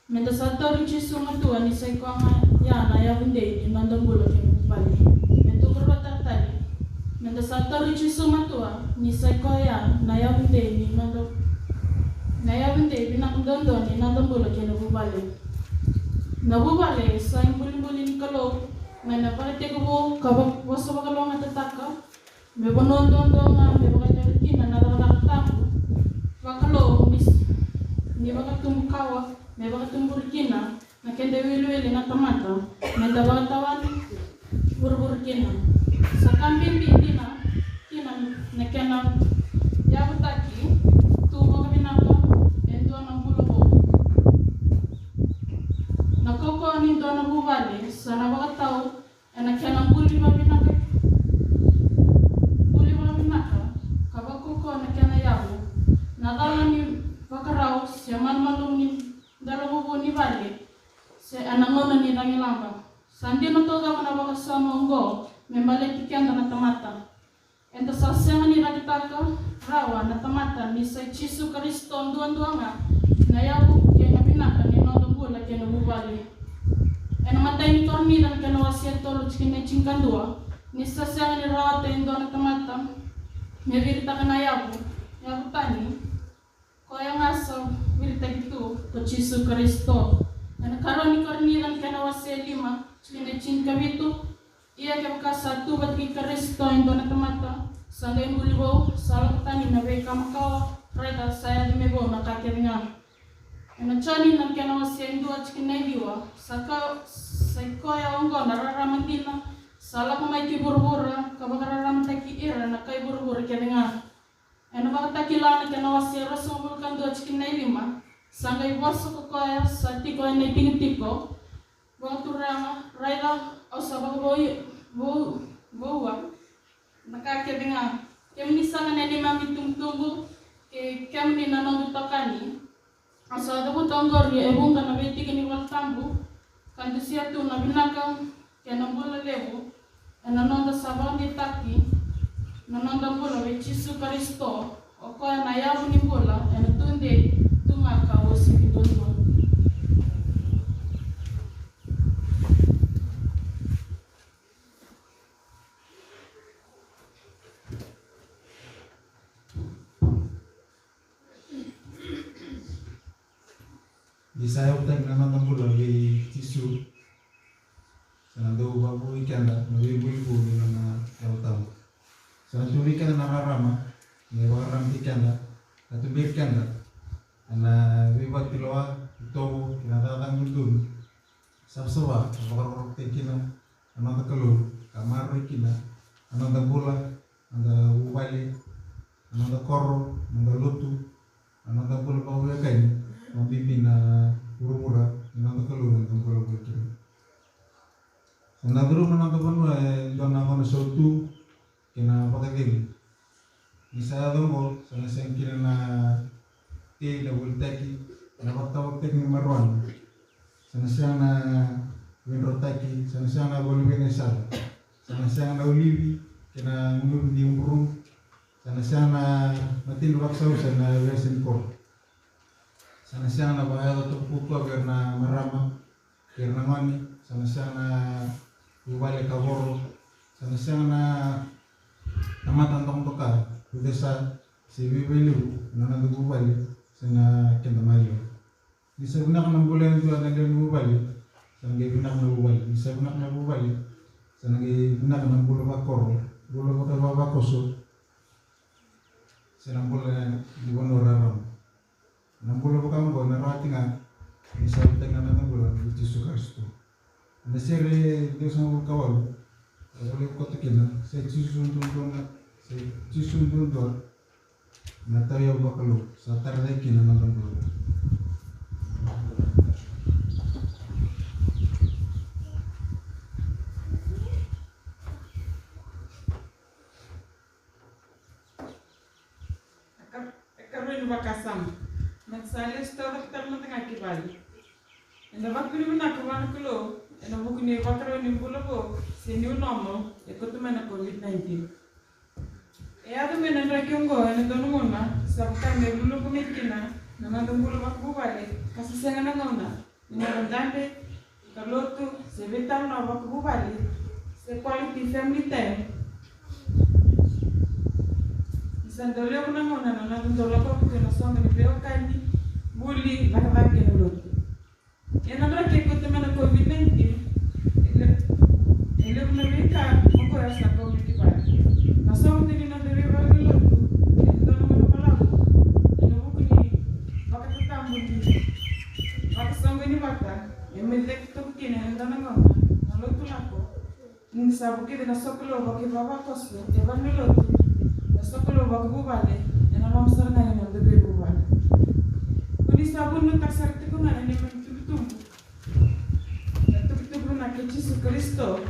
Meda sa tauri Jisu matua ni sa i koya ga ya na yavudei ni noda bula kei na vuvale. Me tukuruataka tale. Meda sa tauri Jisu matua ni sa i koya ya na yavudei ni noda, na yavudei vinaka duadua ni noda bula kei na vuvale. Na vuvale sa ibulibuli ni Kalou, Mai na vakatekivu ka va- vosa vakalougatataka me vanua duadua ga me vakayacori kina na cakacaka tabu vakalou ni, ni vakatubu kawa, me vakatuburi kina na keda iwiliwili na tamata, me da vakatawani vuruvuru kina. Sa ka bibi dina kina na kena yavutaki tu vakavinaka e dua na bula vou. Na kaukauwa ni dua na vuvale sa na vakatau ena kena buli vakavinaka, buli vakavinaka ka vakaukauwa na kena yavu. Na cala ni vakarau se malumalumu ni delavuvu ni vale se ena gauna ni cagilaba. Sa dina taucoko na vakasama oqo me baleti keda na tamata. Eda sa sega ni cakitaka rawa na tamata ni sa i Jisu Karisito duadua ga na yavu kei na vinaka ni noda bula kei na vuvale. Ena imatai ni Korinica na kena wase e tolu tikina e tinikadua, ni sa sega ni rawata e dua na tamata me viritaka na yavu, yavu tani, koya ga sa viritaki tu ko Jisu Karisito. Ena ikarua ni Korinica na kena wase e lima tikina e tinikavitu, ia kevaka sa tu vata kei Karisito e dua na tamata, sa qai buli vou, sa lako tani na veika makawa, raica sa yaco me vou na ka kece ga. Ena Joni na kena wase e dua tikina e ciwa, sa ka, sa i koya oqo na rarama dina, sa lako mai ki vuravura ka vakararamataki ira na kai vuravura kece ga. Ena Vakatakila na kena wase e ruasagavulu ka dua tikina e lima, sa qai vosa ko koya sa tiko ena itikotiko, vakaturaga, raica au sa vakavou, vou, voua na ka kece ga. Kemuni saka na neimami itubutubu kei kemuni na noqu itokani, au sa cavuta oqori e vuqa na veitiki ni Vola Tabu ka dusia tu na vinaka kei na bula levu ena noda sa vakadeitaki na noda bula vei Jisu Karisito, o koya na yavu ni bula ena tudei tu ga ka uasivi duadua. Ni sa yavutaki na noda bula vei Jisu, sa na dau vakavouya keda na veibuli vou ni nona Yalo Tabu. Sa na tu vei keda na rarama me vakararamati keda, ka tuberi keda ena veivakatulewa, itovo kei na cakacaka dodonu, savasava ka vakarokorokotaki kina na noda Kalou, ka maroroi kina na noda bula, noda vuvale, na noda koro, noda lotu, na noda bula vakaveiwekani, vakabibi na vuravura ni noda Kalou eda bula voli kina. Sa na curuma na noda vanua e dua na gauna sautu kei na vakacegu. Ni sa yaco oqo, sa na sega kina na tei, na volitaki, na vakatavakataki ni marijuana. Sa na sega na veidrotaki, sa na sega na valuve ni sala. Sa na sega na olivi kei na gunuvi ni uburubu. Sa na sega na mateni vakasausa na veiyasa ni koro. Sa na sega na vakayaco taukukuva vei ira na marama kei ira na gone. Sa na sega na vuvale kavoro. Sa na sega na tamata dokadoka, kucesa se veivailevu ena noda vuvale se na keda maliwa. Ni sa vinaka na bula e dua na lewe ni vuvale, sa na qai vinaka na vuvale. Ni sa vinaka na vuvale, sa na qai vinaka na bula vakoro, bula vakavavakoso, se na bula ni vanua raraba. Na bula vaka oqo na rawati ga ni sa yavutaki ga na noda bula vei Jisu Karisito. Na sere dua sagavulu ka walu, e volai koto kina, sa i Jisu duadua ga, sa i Jisu duadua na tauyavu vakalou, sa tara cake kina na noda bula. E ka-, e karua ni vakasama. Meda sa lesu taucoko tale mada ga ki vale. Eda vakavinavinaka vua na Kalou ena vuku ni ivakarau ni bula vou se new normal e kauta mai na COVID nineteen. E yaco mai na draki oqo ena dua na gauna sa vaka me luluvu mai kina na noda bula vakavuvale, ka sa sega na gauna ni noda dabe ka lotu se veitalanoa vakavuvale se quality family time. Ni sa dau levu na gauna na noda dau lako vata ena soqo ni veiwekani, vuli, cakacaka kei na lotu. Ia na draki e kauta mai na COVID nineteen, e le-, E levu na veika oqo era sa kau mai ki vale. Na soqo ni noda veivale ni lotu ena dua na gauna balavu ena vuku ni vakatatabu ni vakasoqoni vata e mai cake toka kina ena dua na gauna na Lotu Lako. Ni sa vukica na sokalou vakaivavakoso e vale ni lotu, na sokalou vakavuvale ena loma sara ga ni noda veivuvale. Ko ni sa vunautaka sara tiko ga na neimami itubutubu, na itubutubu vinaka kei Jisu Karisito.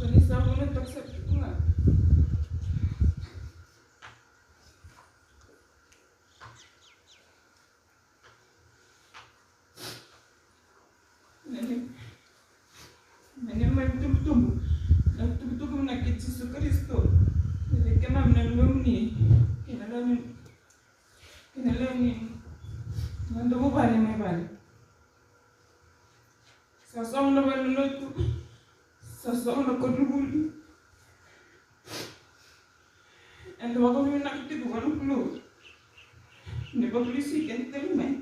Ko ni sa vunautaka sara tiko ga na ne-, na neimami itubutubu, na itubutubu vinaka kei Jisu Karisito. Ni vei keimami na luvemuni kei na lewe ni, kei na lewe ni noda vuvale mai vale. Sa sogo na valenilotu, sa sogo na koronivuli. Eda vakavinavinaka tiko vua na Kalou ni vakalesui keda tale mai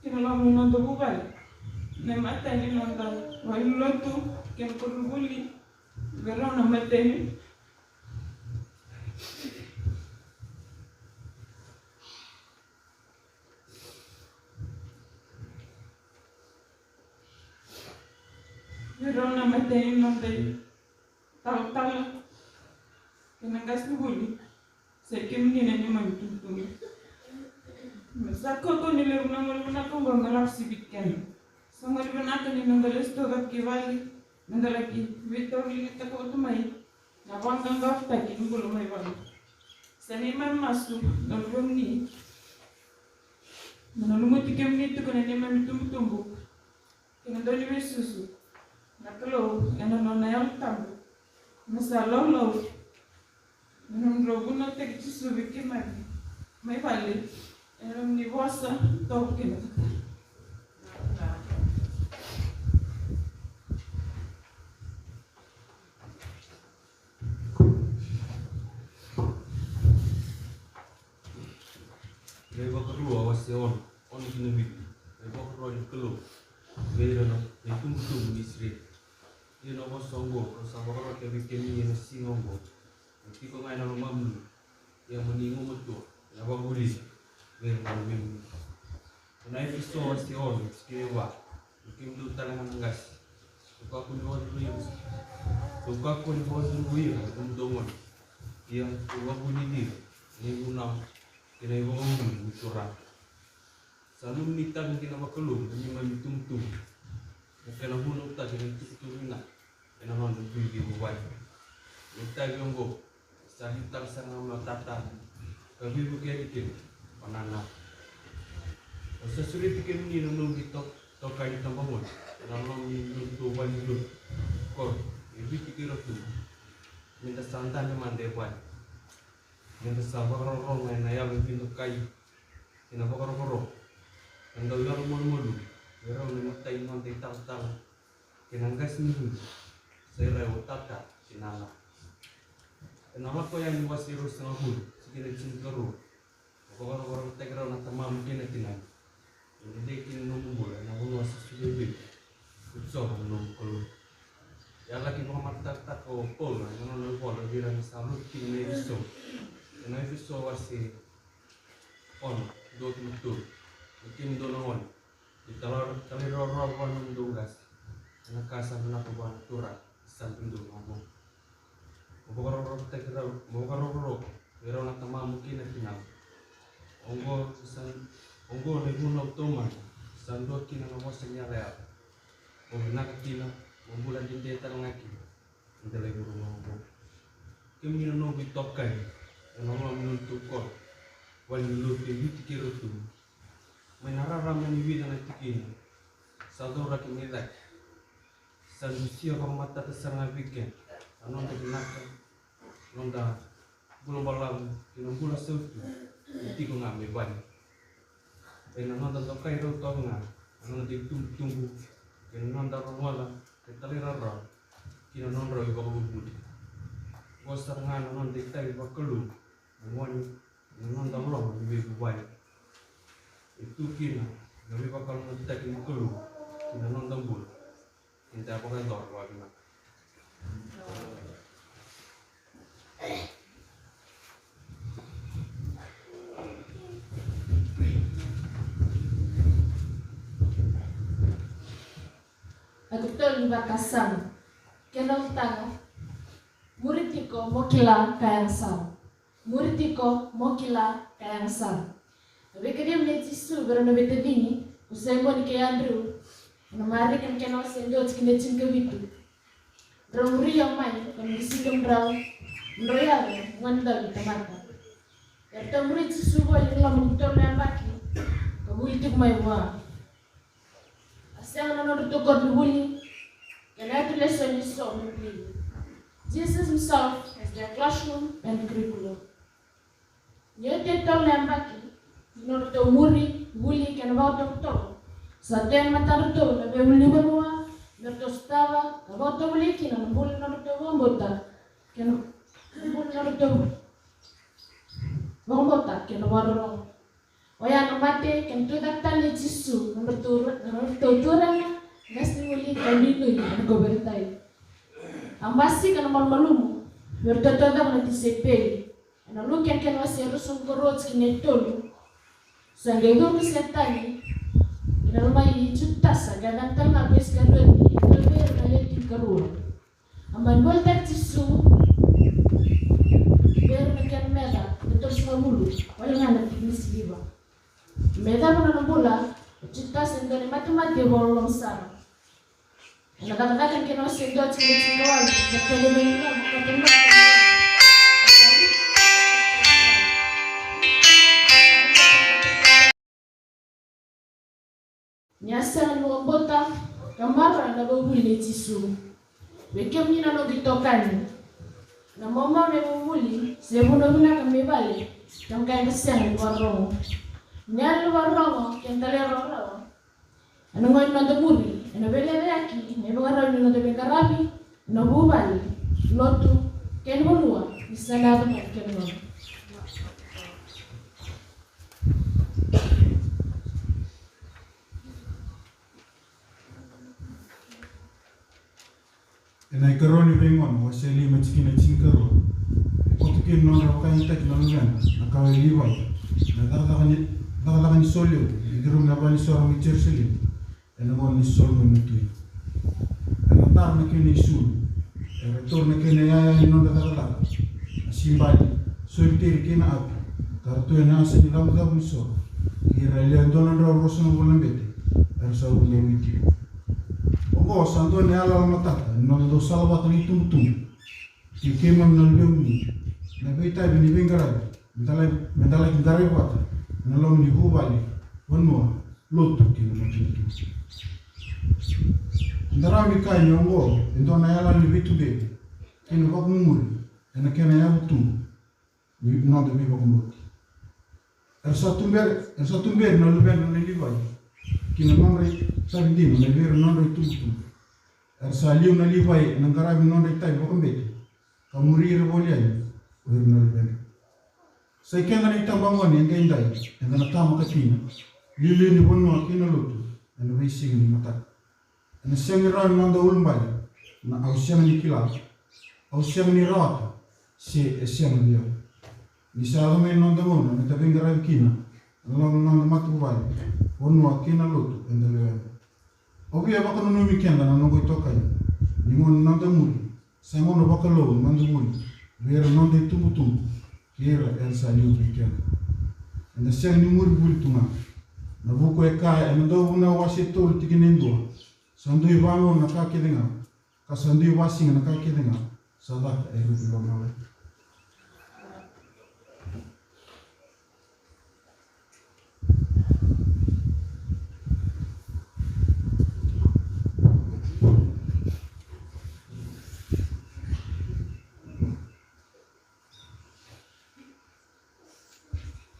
ki na loma ni noda vuvale, na imatai ni noda valenilotu kei na koronivuli. Vei rau na imatai ni, vei rau na imatai ni noda italatala kei na qasenivuli. Sa i kemuni na neimami itubutubu. Me sa kauta ni levu na gole vinaka oqo me lako siviti keda. Sa gole vinaka ni noda lesu taucoko ki vale, meda laki veitauriligataka vata mai na vakaqaqacotaki ni bula mai vale. Sa neimami masu na luvemuni, me na lumuti kemuni tiko na neimami itubutubu kei na dauniveisusu na Kalou ena nona Yalo Tabu. Me sa laulau na nomudrau vunautaki Jisu vei keimami mai vale ena nomuni vosa toka kina. Na iVakarua wase ono, ono ki na vitu. Na ivakaro ni Kalou vei ira na itubutubu ni Isireli. Ia na vosa oqo au sa vakarota vei kemuni ena siga oqo, e tiko ga ena lomamuni. Ia mo ni gumatua ena vakavulici vei ira na luvemuni. Ena Efeso wase ono, tikina e va. Kemudou tale ga na qase, dou kakua ni vakacurui ira, dou kakua ni vakacurui ira na nomudou gone. Ia dou vakavulici ira ena ivunau kei na ivakavuvuli ni Turaga. Sa nomuni itavi dina vakalou na neimami itubutubu, na kena vunautaki na itukutuku vinaka ena nona dui veivuvale. Na itavi oqo sa liutaka sara ga mai o Tata, ka veivukei kina o Nana. Au sa sureti kemuni na noqu ito-, itokani tabagone ena loma ni nodatou valenilotu, koro e Viti kei Rotuma, meda sa dabe mada e vale, meda sa vakarorogo ena yalo e veidokai kei na vakarokoroko, ka dau yalomalumalumu vei rau na imatai ni noda italatala kei na qasenivuli, sa i rai o Tata kei Nana. Ena Lako Yani wase ruasagavulu, tikina e tinikarua. Mo vakarokorokotaki rau na tamamu kei na tinani, me dede kina na nomu bula ena vanua sa solia vei iko ko Jiova na nomu Kalou. E a laki vakamatatataka o Paula ena nona ivola vei ira na sa lotu kina na Efeso, ena Efeso wase ono, dua ki na tolu. Ni kemudou na gone, ni talairawarawa vua na nomudou qase ena ka sa vinaka vua na Turaga, sa dodonu oqo. Mo vakarokorokotaki rau, mo vakarokoroko vei rau na tamamu kei na tinamu. Oqo sa, Oqo na ivunau taumada, sa dua kina na vosa ni yalayala. Mo vinaka kina, mo bula dede tale ga kina. Eda lai vuruma oqo. Kemuni na noqu itokani, ena loma ni nodatou koro, vale ni lotu e Viti kei Rotuma. Mai na rarama ni vica na tikina, sa cauraki mai cake. Sa dusia vakamatata sara ga vei keda na noda vinaka, noda bula balavu kei na bula sautu e tiko ga mai vale. Ena noda dokai rau toka ga na noda itubutubu kei na noda rogoca kei talairawarawa ki na nodrau ivakavuvuli. Qo sara ga na noda itavi vakalou na gone ena noda loma ni veivuvale. E tu kina na veivakalougatataki ni Kalou ki na noda bula. Eda vakayacora vakavinaka. Ikatolu ni vakasama. Kena ulutaga: Muri tiko mo kila ka yaga sara. Muri tiko mo kila ka yaga sara. A veikacivi nei Jisu vei rau na veitacini ko Saimoni kei Adriu, ena Marika na kena wase dua tikina tinikavitu. Drau muri au mai, ka noqu siga mo drau, mo drau yaco na Gone ni Dauveitamaqa. Eratou muri Jisu voli ena loma ni tolu na yabaki ka vuli tiko mai vua. A sega na nodratou koronivuli kei na yatu lesoni eso me vulici. Jesus himself has their classroom and curriculum. Ni oti e tolu na yabaki ni nodratou muri, vuli kei na vakatovotovo, sa tu ena matadratou na veiulunivanua me ratou sotava ka vakatovolei kina na bula ni nodratou vakabauta kei na bula ni nodratou vakabauta kei na vakarorogo. Oya na mate kei na tucake tale nei Jisu, na nodratou, na nodratou turaga, qasenivuli kei na inuinui ena kauveilatai. A basika na malumalumu vei iratou taucoko na tisaipeli. Ena Luke na kena wase ruasagavulu ka rua tikina e tolu. Sa qai curu ko Setani ena loma i Jutasa, ka yacana tale ga ko Isikarioti, e dua vei ira na lewe tinikarua. A mani volitaki Jisu vei ira na kena meca e tolusagavulu, wale ga na tikina siliva. Me yacova na nona bula o Jutasa e dua na imatemate vakaloloma sara. Ena Cakacaka na kena wase dua tikina tinikawalu, na kena veigauna, na kena Ni a sega ni vakabauta ka maroroya na ivakavuvuli nei Jisu. Vei kemuni na noqu itokani, na maumau na ivakavuvuli se vunau vinaka mai vale, kevaka eda sega ni vakarorogo. Ni yalo ni vakarorogo kei na talairawarawa ena gauna ni noda muri, ena veilecayaki na ivakarau ni noda veiqaravi ena vuvale, lotu kei na vanua ni sa na yaco mai na kena gauna. Ena ikarua ni Veigauna, wase lima, tikina tinikarua. E koto kina na nodra vakayagataki na luvena na kawa i Livai na cakacaka ni, cakacaka ni solevu, e curumi na valenisoro mai Jerusalemi. Ena gauna ni Solomoni na tui, era tara na kena isulu, era taura na kena iyaya ni nodra cakacaka, na sibali, soliteri kei na api, ka ra tu ena yasa ni cavucavu ni soro. Kei ira e lewe dua na drau ruasagavulu na bete era sa urudarui tiko. Oqo sa dua na yalayala matata ni noda dau salavata na itubutubu kei keimami na luvemuni, na veitavi ni veiqaravi me da lai, me da laki qaravi vata ena loma ni vuvale, vanua, lotu kei na matanitu. Eda rawa ni kaya ni oqo e dua na yalayala ni veituberi kei na vakamumuri ena kena yavu tu ni noda veivakabauti. Era sa tuberi, era sa tuberi na luvedra na Livai ki na nodra itavi dina mai vei ira na nodra itubutubu. Era sa liu na Livai ena qaravi ni nodra itavi vakabete, ka muri ira voli yani o ira na luvedra. Sa i keda na itabagone edaidai, eda na tama ka tina, liuliu ni vanua kei na lotu ena veisiga ni mataka. Ena sega ni rawa ni noda ulubale na au sega ni kila, au sega ni rawata, se e sega vei au. Ni sa yaco mai na noda gauna me da veiqaravi kina ena loma ni noda matavuvale, vanua kei na lotu eda lewena. Au via vakananumi keda na noqu itokani ni gauna ni noda muri sa gauna vakalou ni noda vuli vei ira na noda itubutubu kei ira era sa liu vei keda. Eda sega ni muri vuli tu ga, Na vuku e kaya ena Dauvunau wase tolu tikina e dua: Sa dui vagauna na ka kece ga, ka sa dui vasiga na ka kece ga sa caka e ruku ni lomalagi.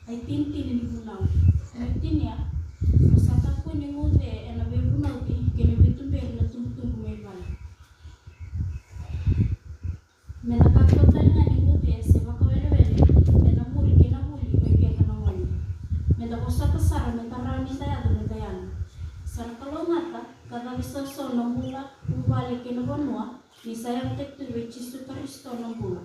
Ai tinitini ni vunau. Ni tinia, o sa kakua ni guce ena veivunauci kei na veituberi na tubutubu mai vale. Me da kakua tale ga ni guce se vakawelewele ena muri kei na vuli mai vei keda na gone. Me da vosota sara me da rawa ni da yaco me da yaga. Sa na kalougata ka cava sasau na bula, vuvale kei na vanua, ni sa yavataki tu vei Jisu Karisito na bula.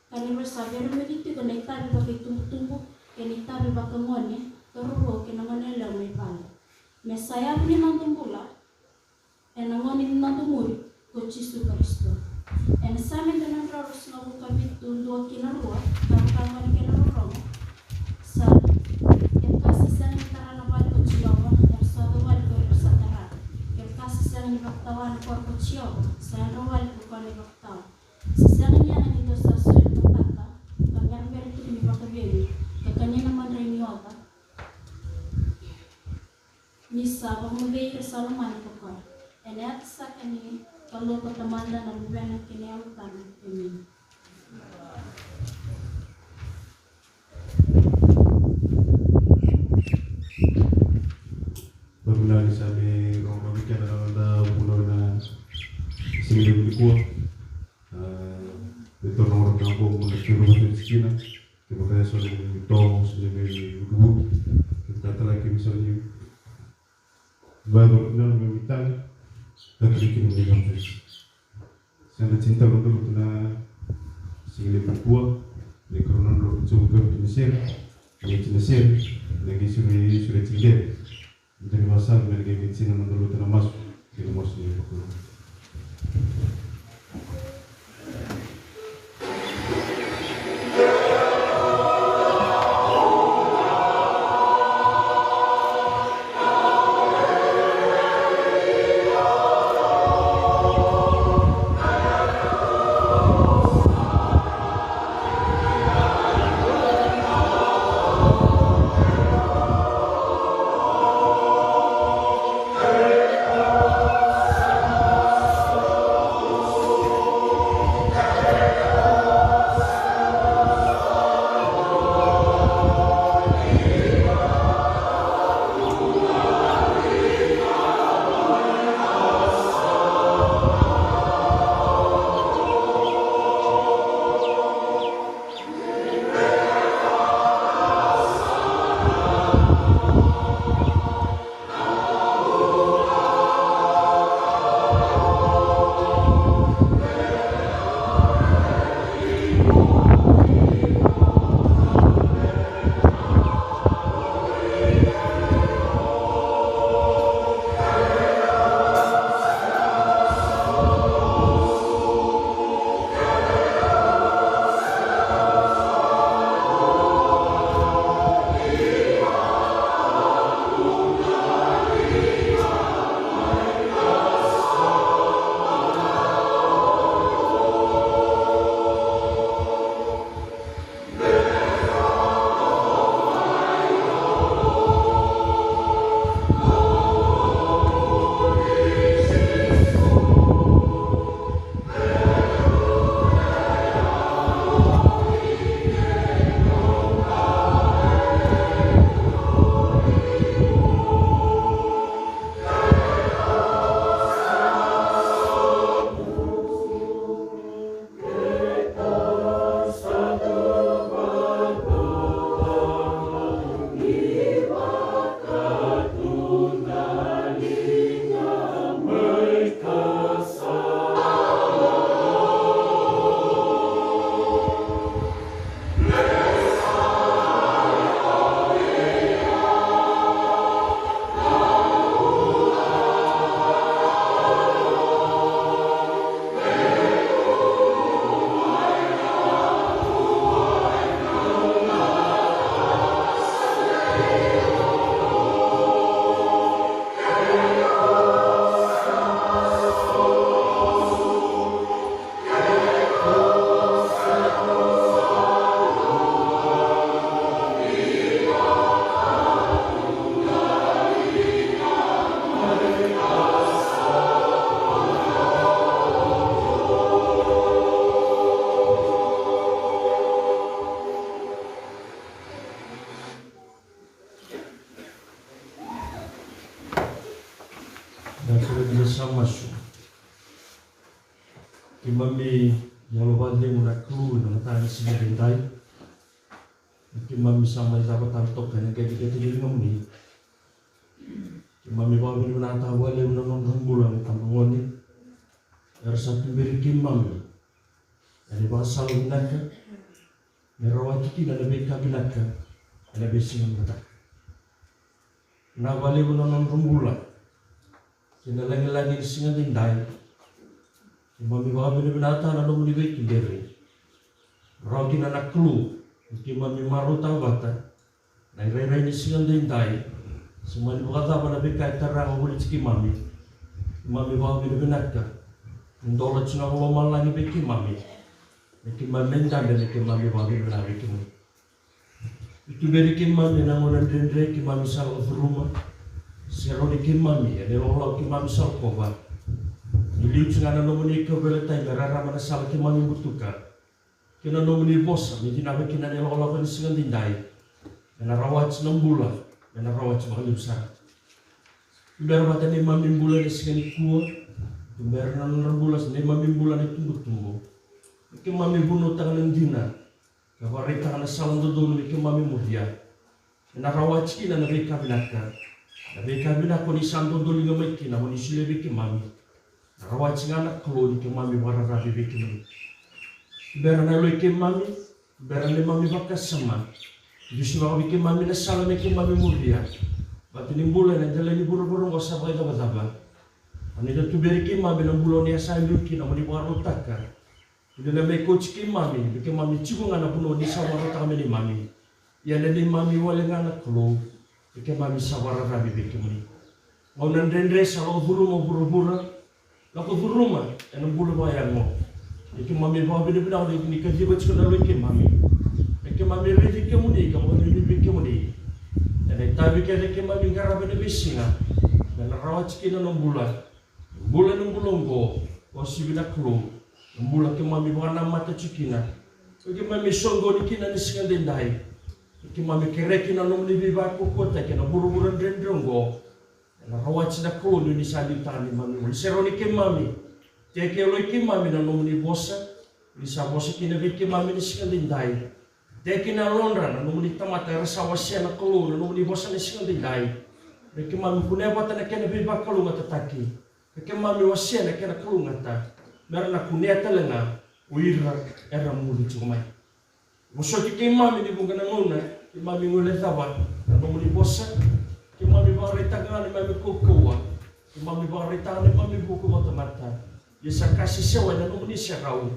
Ka ni ra sa veiremevi tiko na itavi vakaitubutubu kei na itavi vakagone, cauravou kei na goneyalewa mai vale. Me sa yavu ni noda bula ena gone ni noda muri ko Jisu Karisito. Ena Same dua na drau ruasagavulu ka vitu, dua ki na rua, ka vaka gona kei na rorogo. Sa, kevaka sa sega ni tara na vale ko Jiova, era sa tara vale ko ira sa tara. Kevaka sa sega ni vakatawa na koro ko Jiova, sa yadra wale ko koya na ivakatawa. Sa sega ni yaga ni dua sa soli mataka, ka berabera tiko ni vakaveni, ka kania na madrai ni oca. Ni sa vakamacei ira sa lomani ko koya. Ena yaca saka ni Kalou ko Tamada, na Luvena kei na Yalo Tabu. Emeni. Vakavinavinaka ni sa mai rogoca keda na noda vunau ena siga levu nikua. A, me toro na gauna oqo mo na tiko na vakatikina. Kevaka e so na neimami toso, neimami vukivuki, kevaka tale ga keimami sa ni vakayacora kina na neimami tale, ka kina kina na neimami tale. Sa da tini tale na noda lotu na siga levu nikua, na ikarua ni lotu, Jiova Karisito na sere, na iti na sere, na qai sere, sere tini. Dua na vakasala me na qai vei tina na noda lotu na masu, qai na masu ni vakasala. Eda sa masu. Keimami yalo vakacegu na Kalou ena mataka ni siga edaidai. Keimami sa mai cava tale toka ena qeqeta ni ligamuni. Keimami vakavinavinakataka vakalevu na nodra bula na itabagone era sa tuberi keimami ena ivakasala vinaka, me rawati kina na veika vinaka ena veisiga ni mataka. Vinaka vakalevu na nodra bula kei na lagilagi ni siga edaidai. Keimami vakavinavinakataka na nomuni veituberi. Rawa kina na Kalou me keimami marautaka vata na irairai ni siga edaidai. Se mani vakacava na veika e tara ga voliti keimami, keimami vakavinavinaka ni dola tiko na lomalagi vei keimami. Me keimami dabe, me keimami vakavinavinaka vei keimami. Ni tuberi keimami ena gauna dredre keimami sa lako curuma. Serauni keimami ena ilakolako keimami sa lakova. Ni liu tiko ga na nomuni kauveilatai me rarama na sala keimami butuka, kei na nomuni vosa me cinava kina na ilakolako ni siga edaidai. Ena rawati na bula, ena rawati vakalevu sara. Tubera vata neimami bula ena siga nikua. Tubera na nodra bula, neimami bula na itubutubu. Me keimami vunautaka na dina ka vakaraitaka na sala dodonu me keimami muria. Ena rawati kina na veika vinaka. Na veika vinaka oni sa dodoliga mai kina, oni solia vei keimami. Na rawati ga na Kalou ni keimami vakararavi vei kemuni. Bera na yalo i keimami, bera neimami vakasama. Dusimaka vei keimami na sala me keimami muria. Vata ni bula ena dela ni vuravura oqo sa vakaicavacava. Oni na tuberi keimami na bula oni a sa liu kina, moni vakarautaka. Oni na mai kauti keimami me keimami tiko ga na vanua oni sa vakarautaka me neimami. Ia na neimami wale ga na Kalou, me keimami sa vakararavi vei kemuni. Gauna dredre sa lako curuma o vuravura, lako curuma ena bula vakayago. Ia keimami vakavinavinaka ni kaciva tiko na yalo i keimami. Me keimami raici kemuni ka vakanuinui vei kemuni. Ena itavi kece keimami qarava ena veisiga, me na rawati kina na bula. Bula na bula oqo, uasivi na Kalou. Na bula keimami vakanamata tiko kina, keimami soqoni kina ni siga edaidai. Keimami kerea kina na nomuni veivakaukauwataki ena vuravura dredre oqo. Ena rawati na Kalou ni oni sa liutaka neimami, oni serauni keimami. Teke yalo i keimami na nomuni vosa, oni sa vosa kina vei keimami ni siga edaidai. Teke na yalodra na nomuni tamata era sa wasea na Kalou na nomuni vosa ni siga edaidai. Me keimami kunea vata na kena veivakalougatataki. Me keimami wasea na kena kalougata. Me ra na kunea tale ga o ira era muri tiko mai. Vosoti keimami ni vuqa na gauna keimami guilecava na nomuni vosa. Keimami vakaraitaka ga neimami kaukauwa. Keimami vakaraitaka neimami vuku vakatamata. Ia sa ka sesewa ena nomuni serau.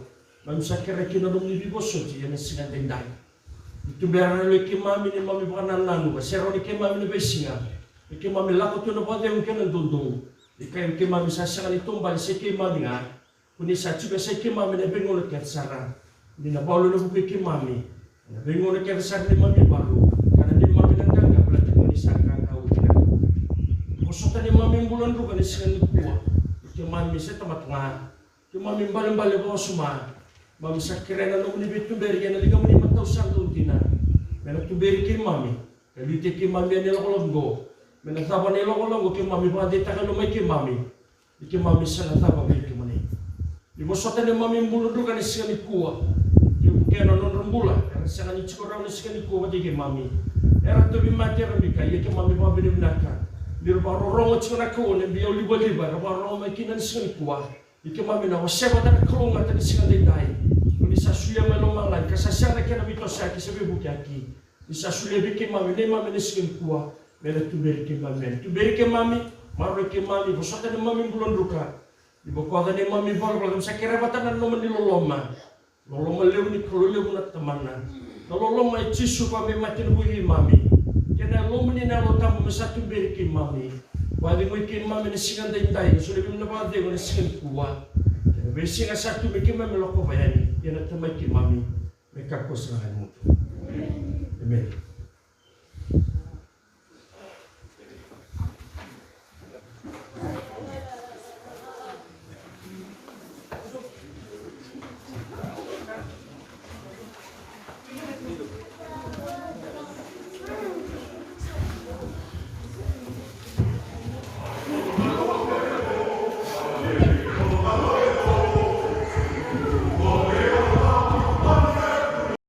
Keimami sa kerea kina na nomuni veivosoti ena siga edaidai. Ni tubera na yalo i keimami neimami vakanananu, ka serauni keimami na veisiga. Me keimami lako tu ena vakacegu kei na doudou. Ni kai keimami sa sega ni taubale, se keimami ga. Ko ni sa tiko e sa i keimami ena veigauna kece sara. Ni na valu ena vuku i keimami ena veigauna kece sara neimami valu, ka na neimami na qaqa, baleta ni ko ni sa qaqa oti na Kalou. Vosota neimami bula druka ena siga nikua. Keimami se tamata ga. Keimami balebale vakawasoma. Keimami sa kerea na nomuni veituberi ena ligamuni matau sa dau dina. Me na tuberi keimami ka liutaki keimami ena ilakolako oqo. Me na cava na ilakolako oqo keimami vakadeitaka e loma i keimami. Ni keimami sa na cava vei kemuni. Ni vosota neimami bula druka ena siga nikua. Kei vukea na nodra bula era sega ni tiko rawa ena siga nikua vata kei keimami. Era tauvimate, era bikai, ia keimami vakavinavinaka ni ra vakarorogo tiko na Kalou, na biaulivaliva era vakarorogo mai kina ena siga nikua. Ni keimami na wasea vata na kalougata ni siga edaidai. Ko ni sa solia mai lomalagi ka sa sega na kena veitosoyaki se veivukiyaki. Ni sa solia vei keimami neimami ena siga nikua. Me na tuberi keimami, me na tuberi keimami, maroroi keimami, vosota neimami bula druka. Ni bokoca neimami valavala, keimami sa kerea vata na nomuni loloma. Loloma levu ni Kalou levu na Tamana. Na loloma i Jisu ka me mate ena vuku i keimami. Kei na Yalomuni na Yalo Tabu me sa tuberi keimami. Vakacegui keimami ena siga edaidai, ka solia vei keimami na vakacegu ena siga nikua. Kei na veisiga sa tu me keimami lakova yani, ia na Tamai keimami. Me kakua sara ga ni mudu. Emeni.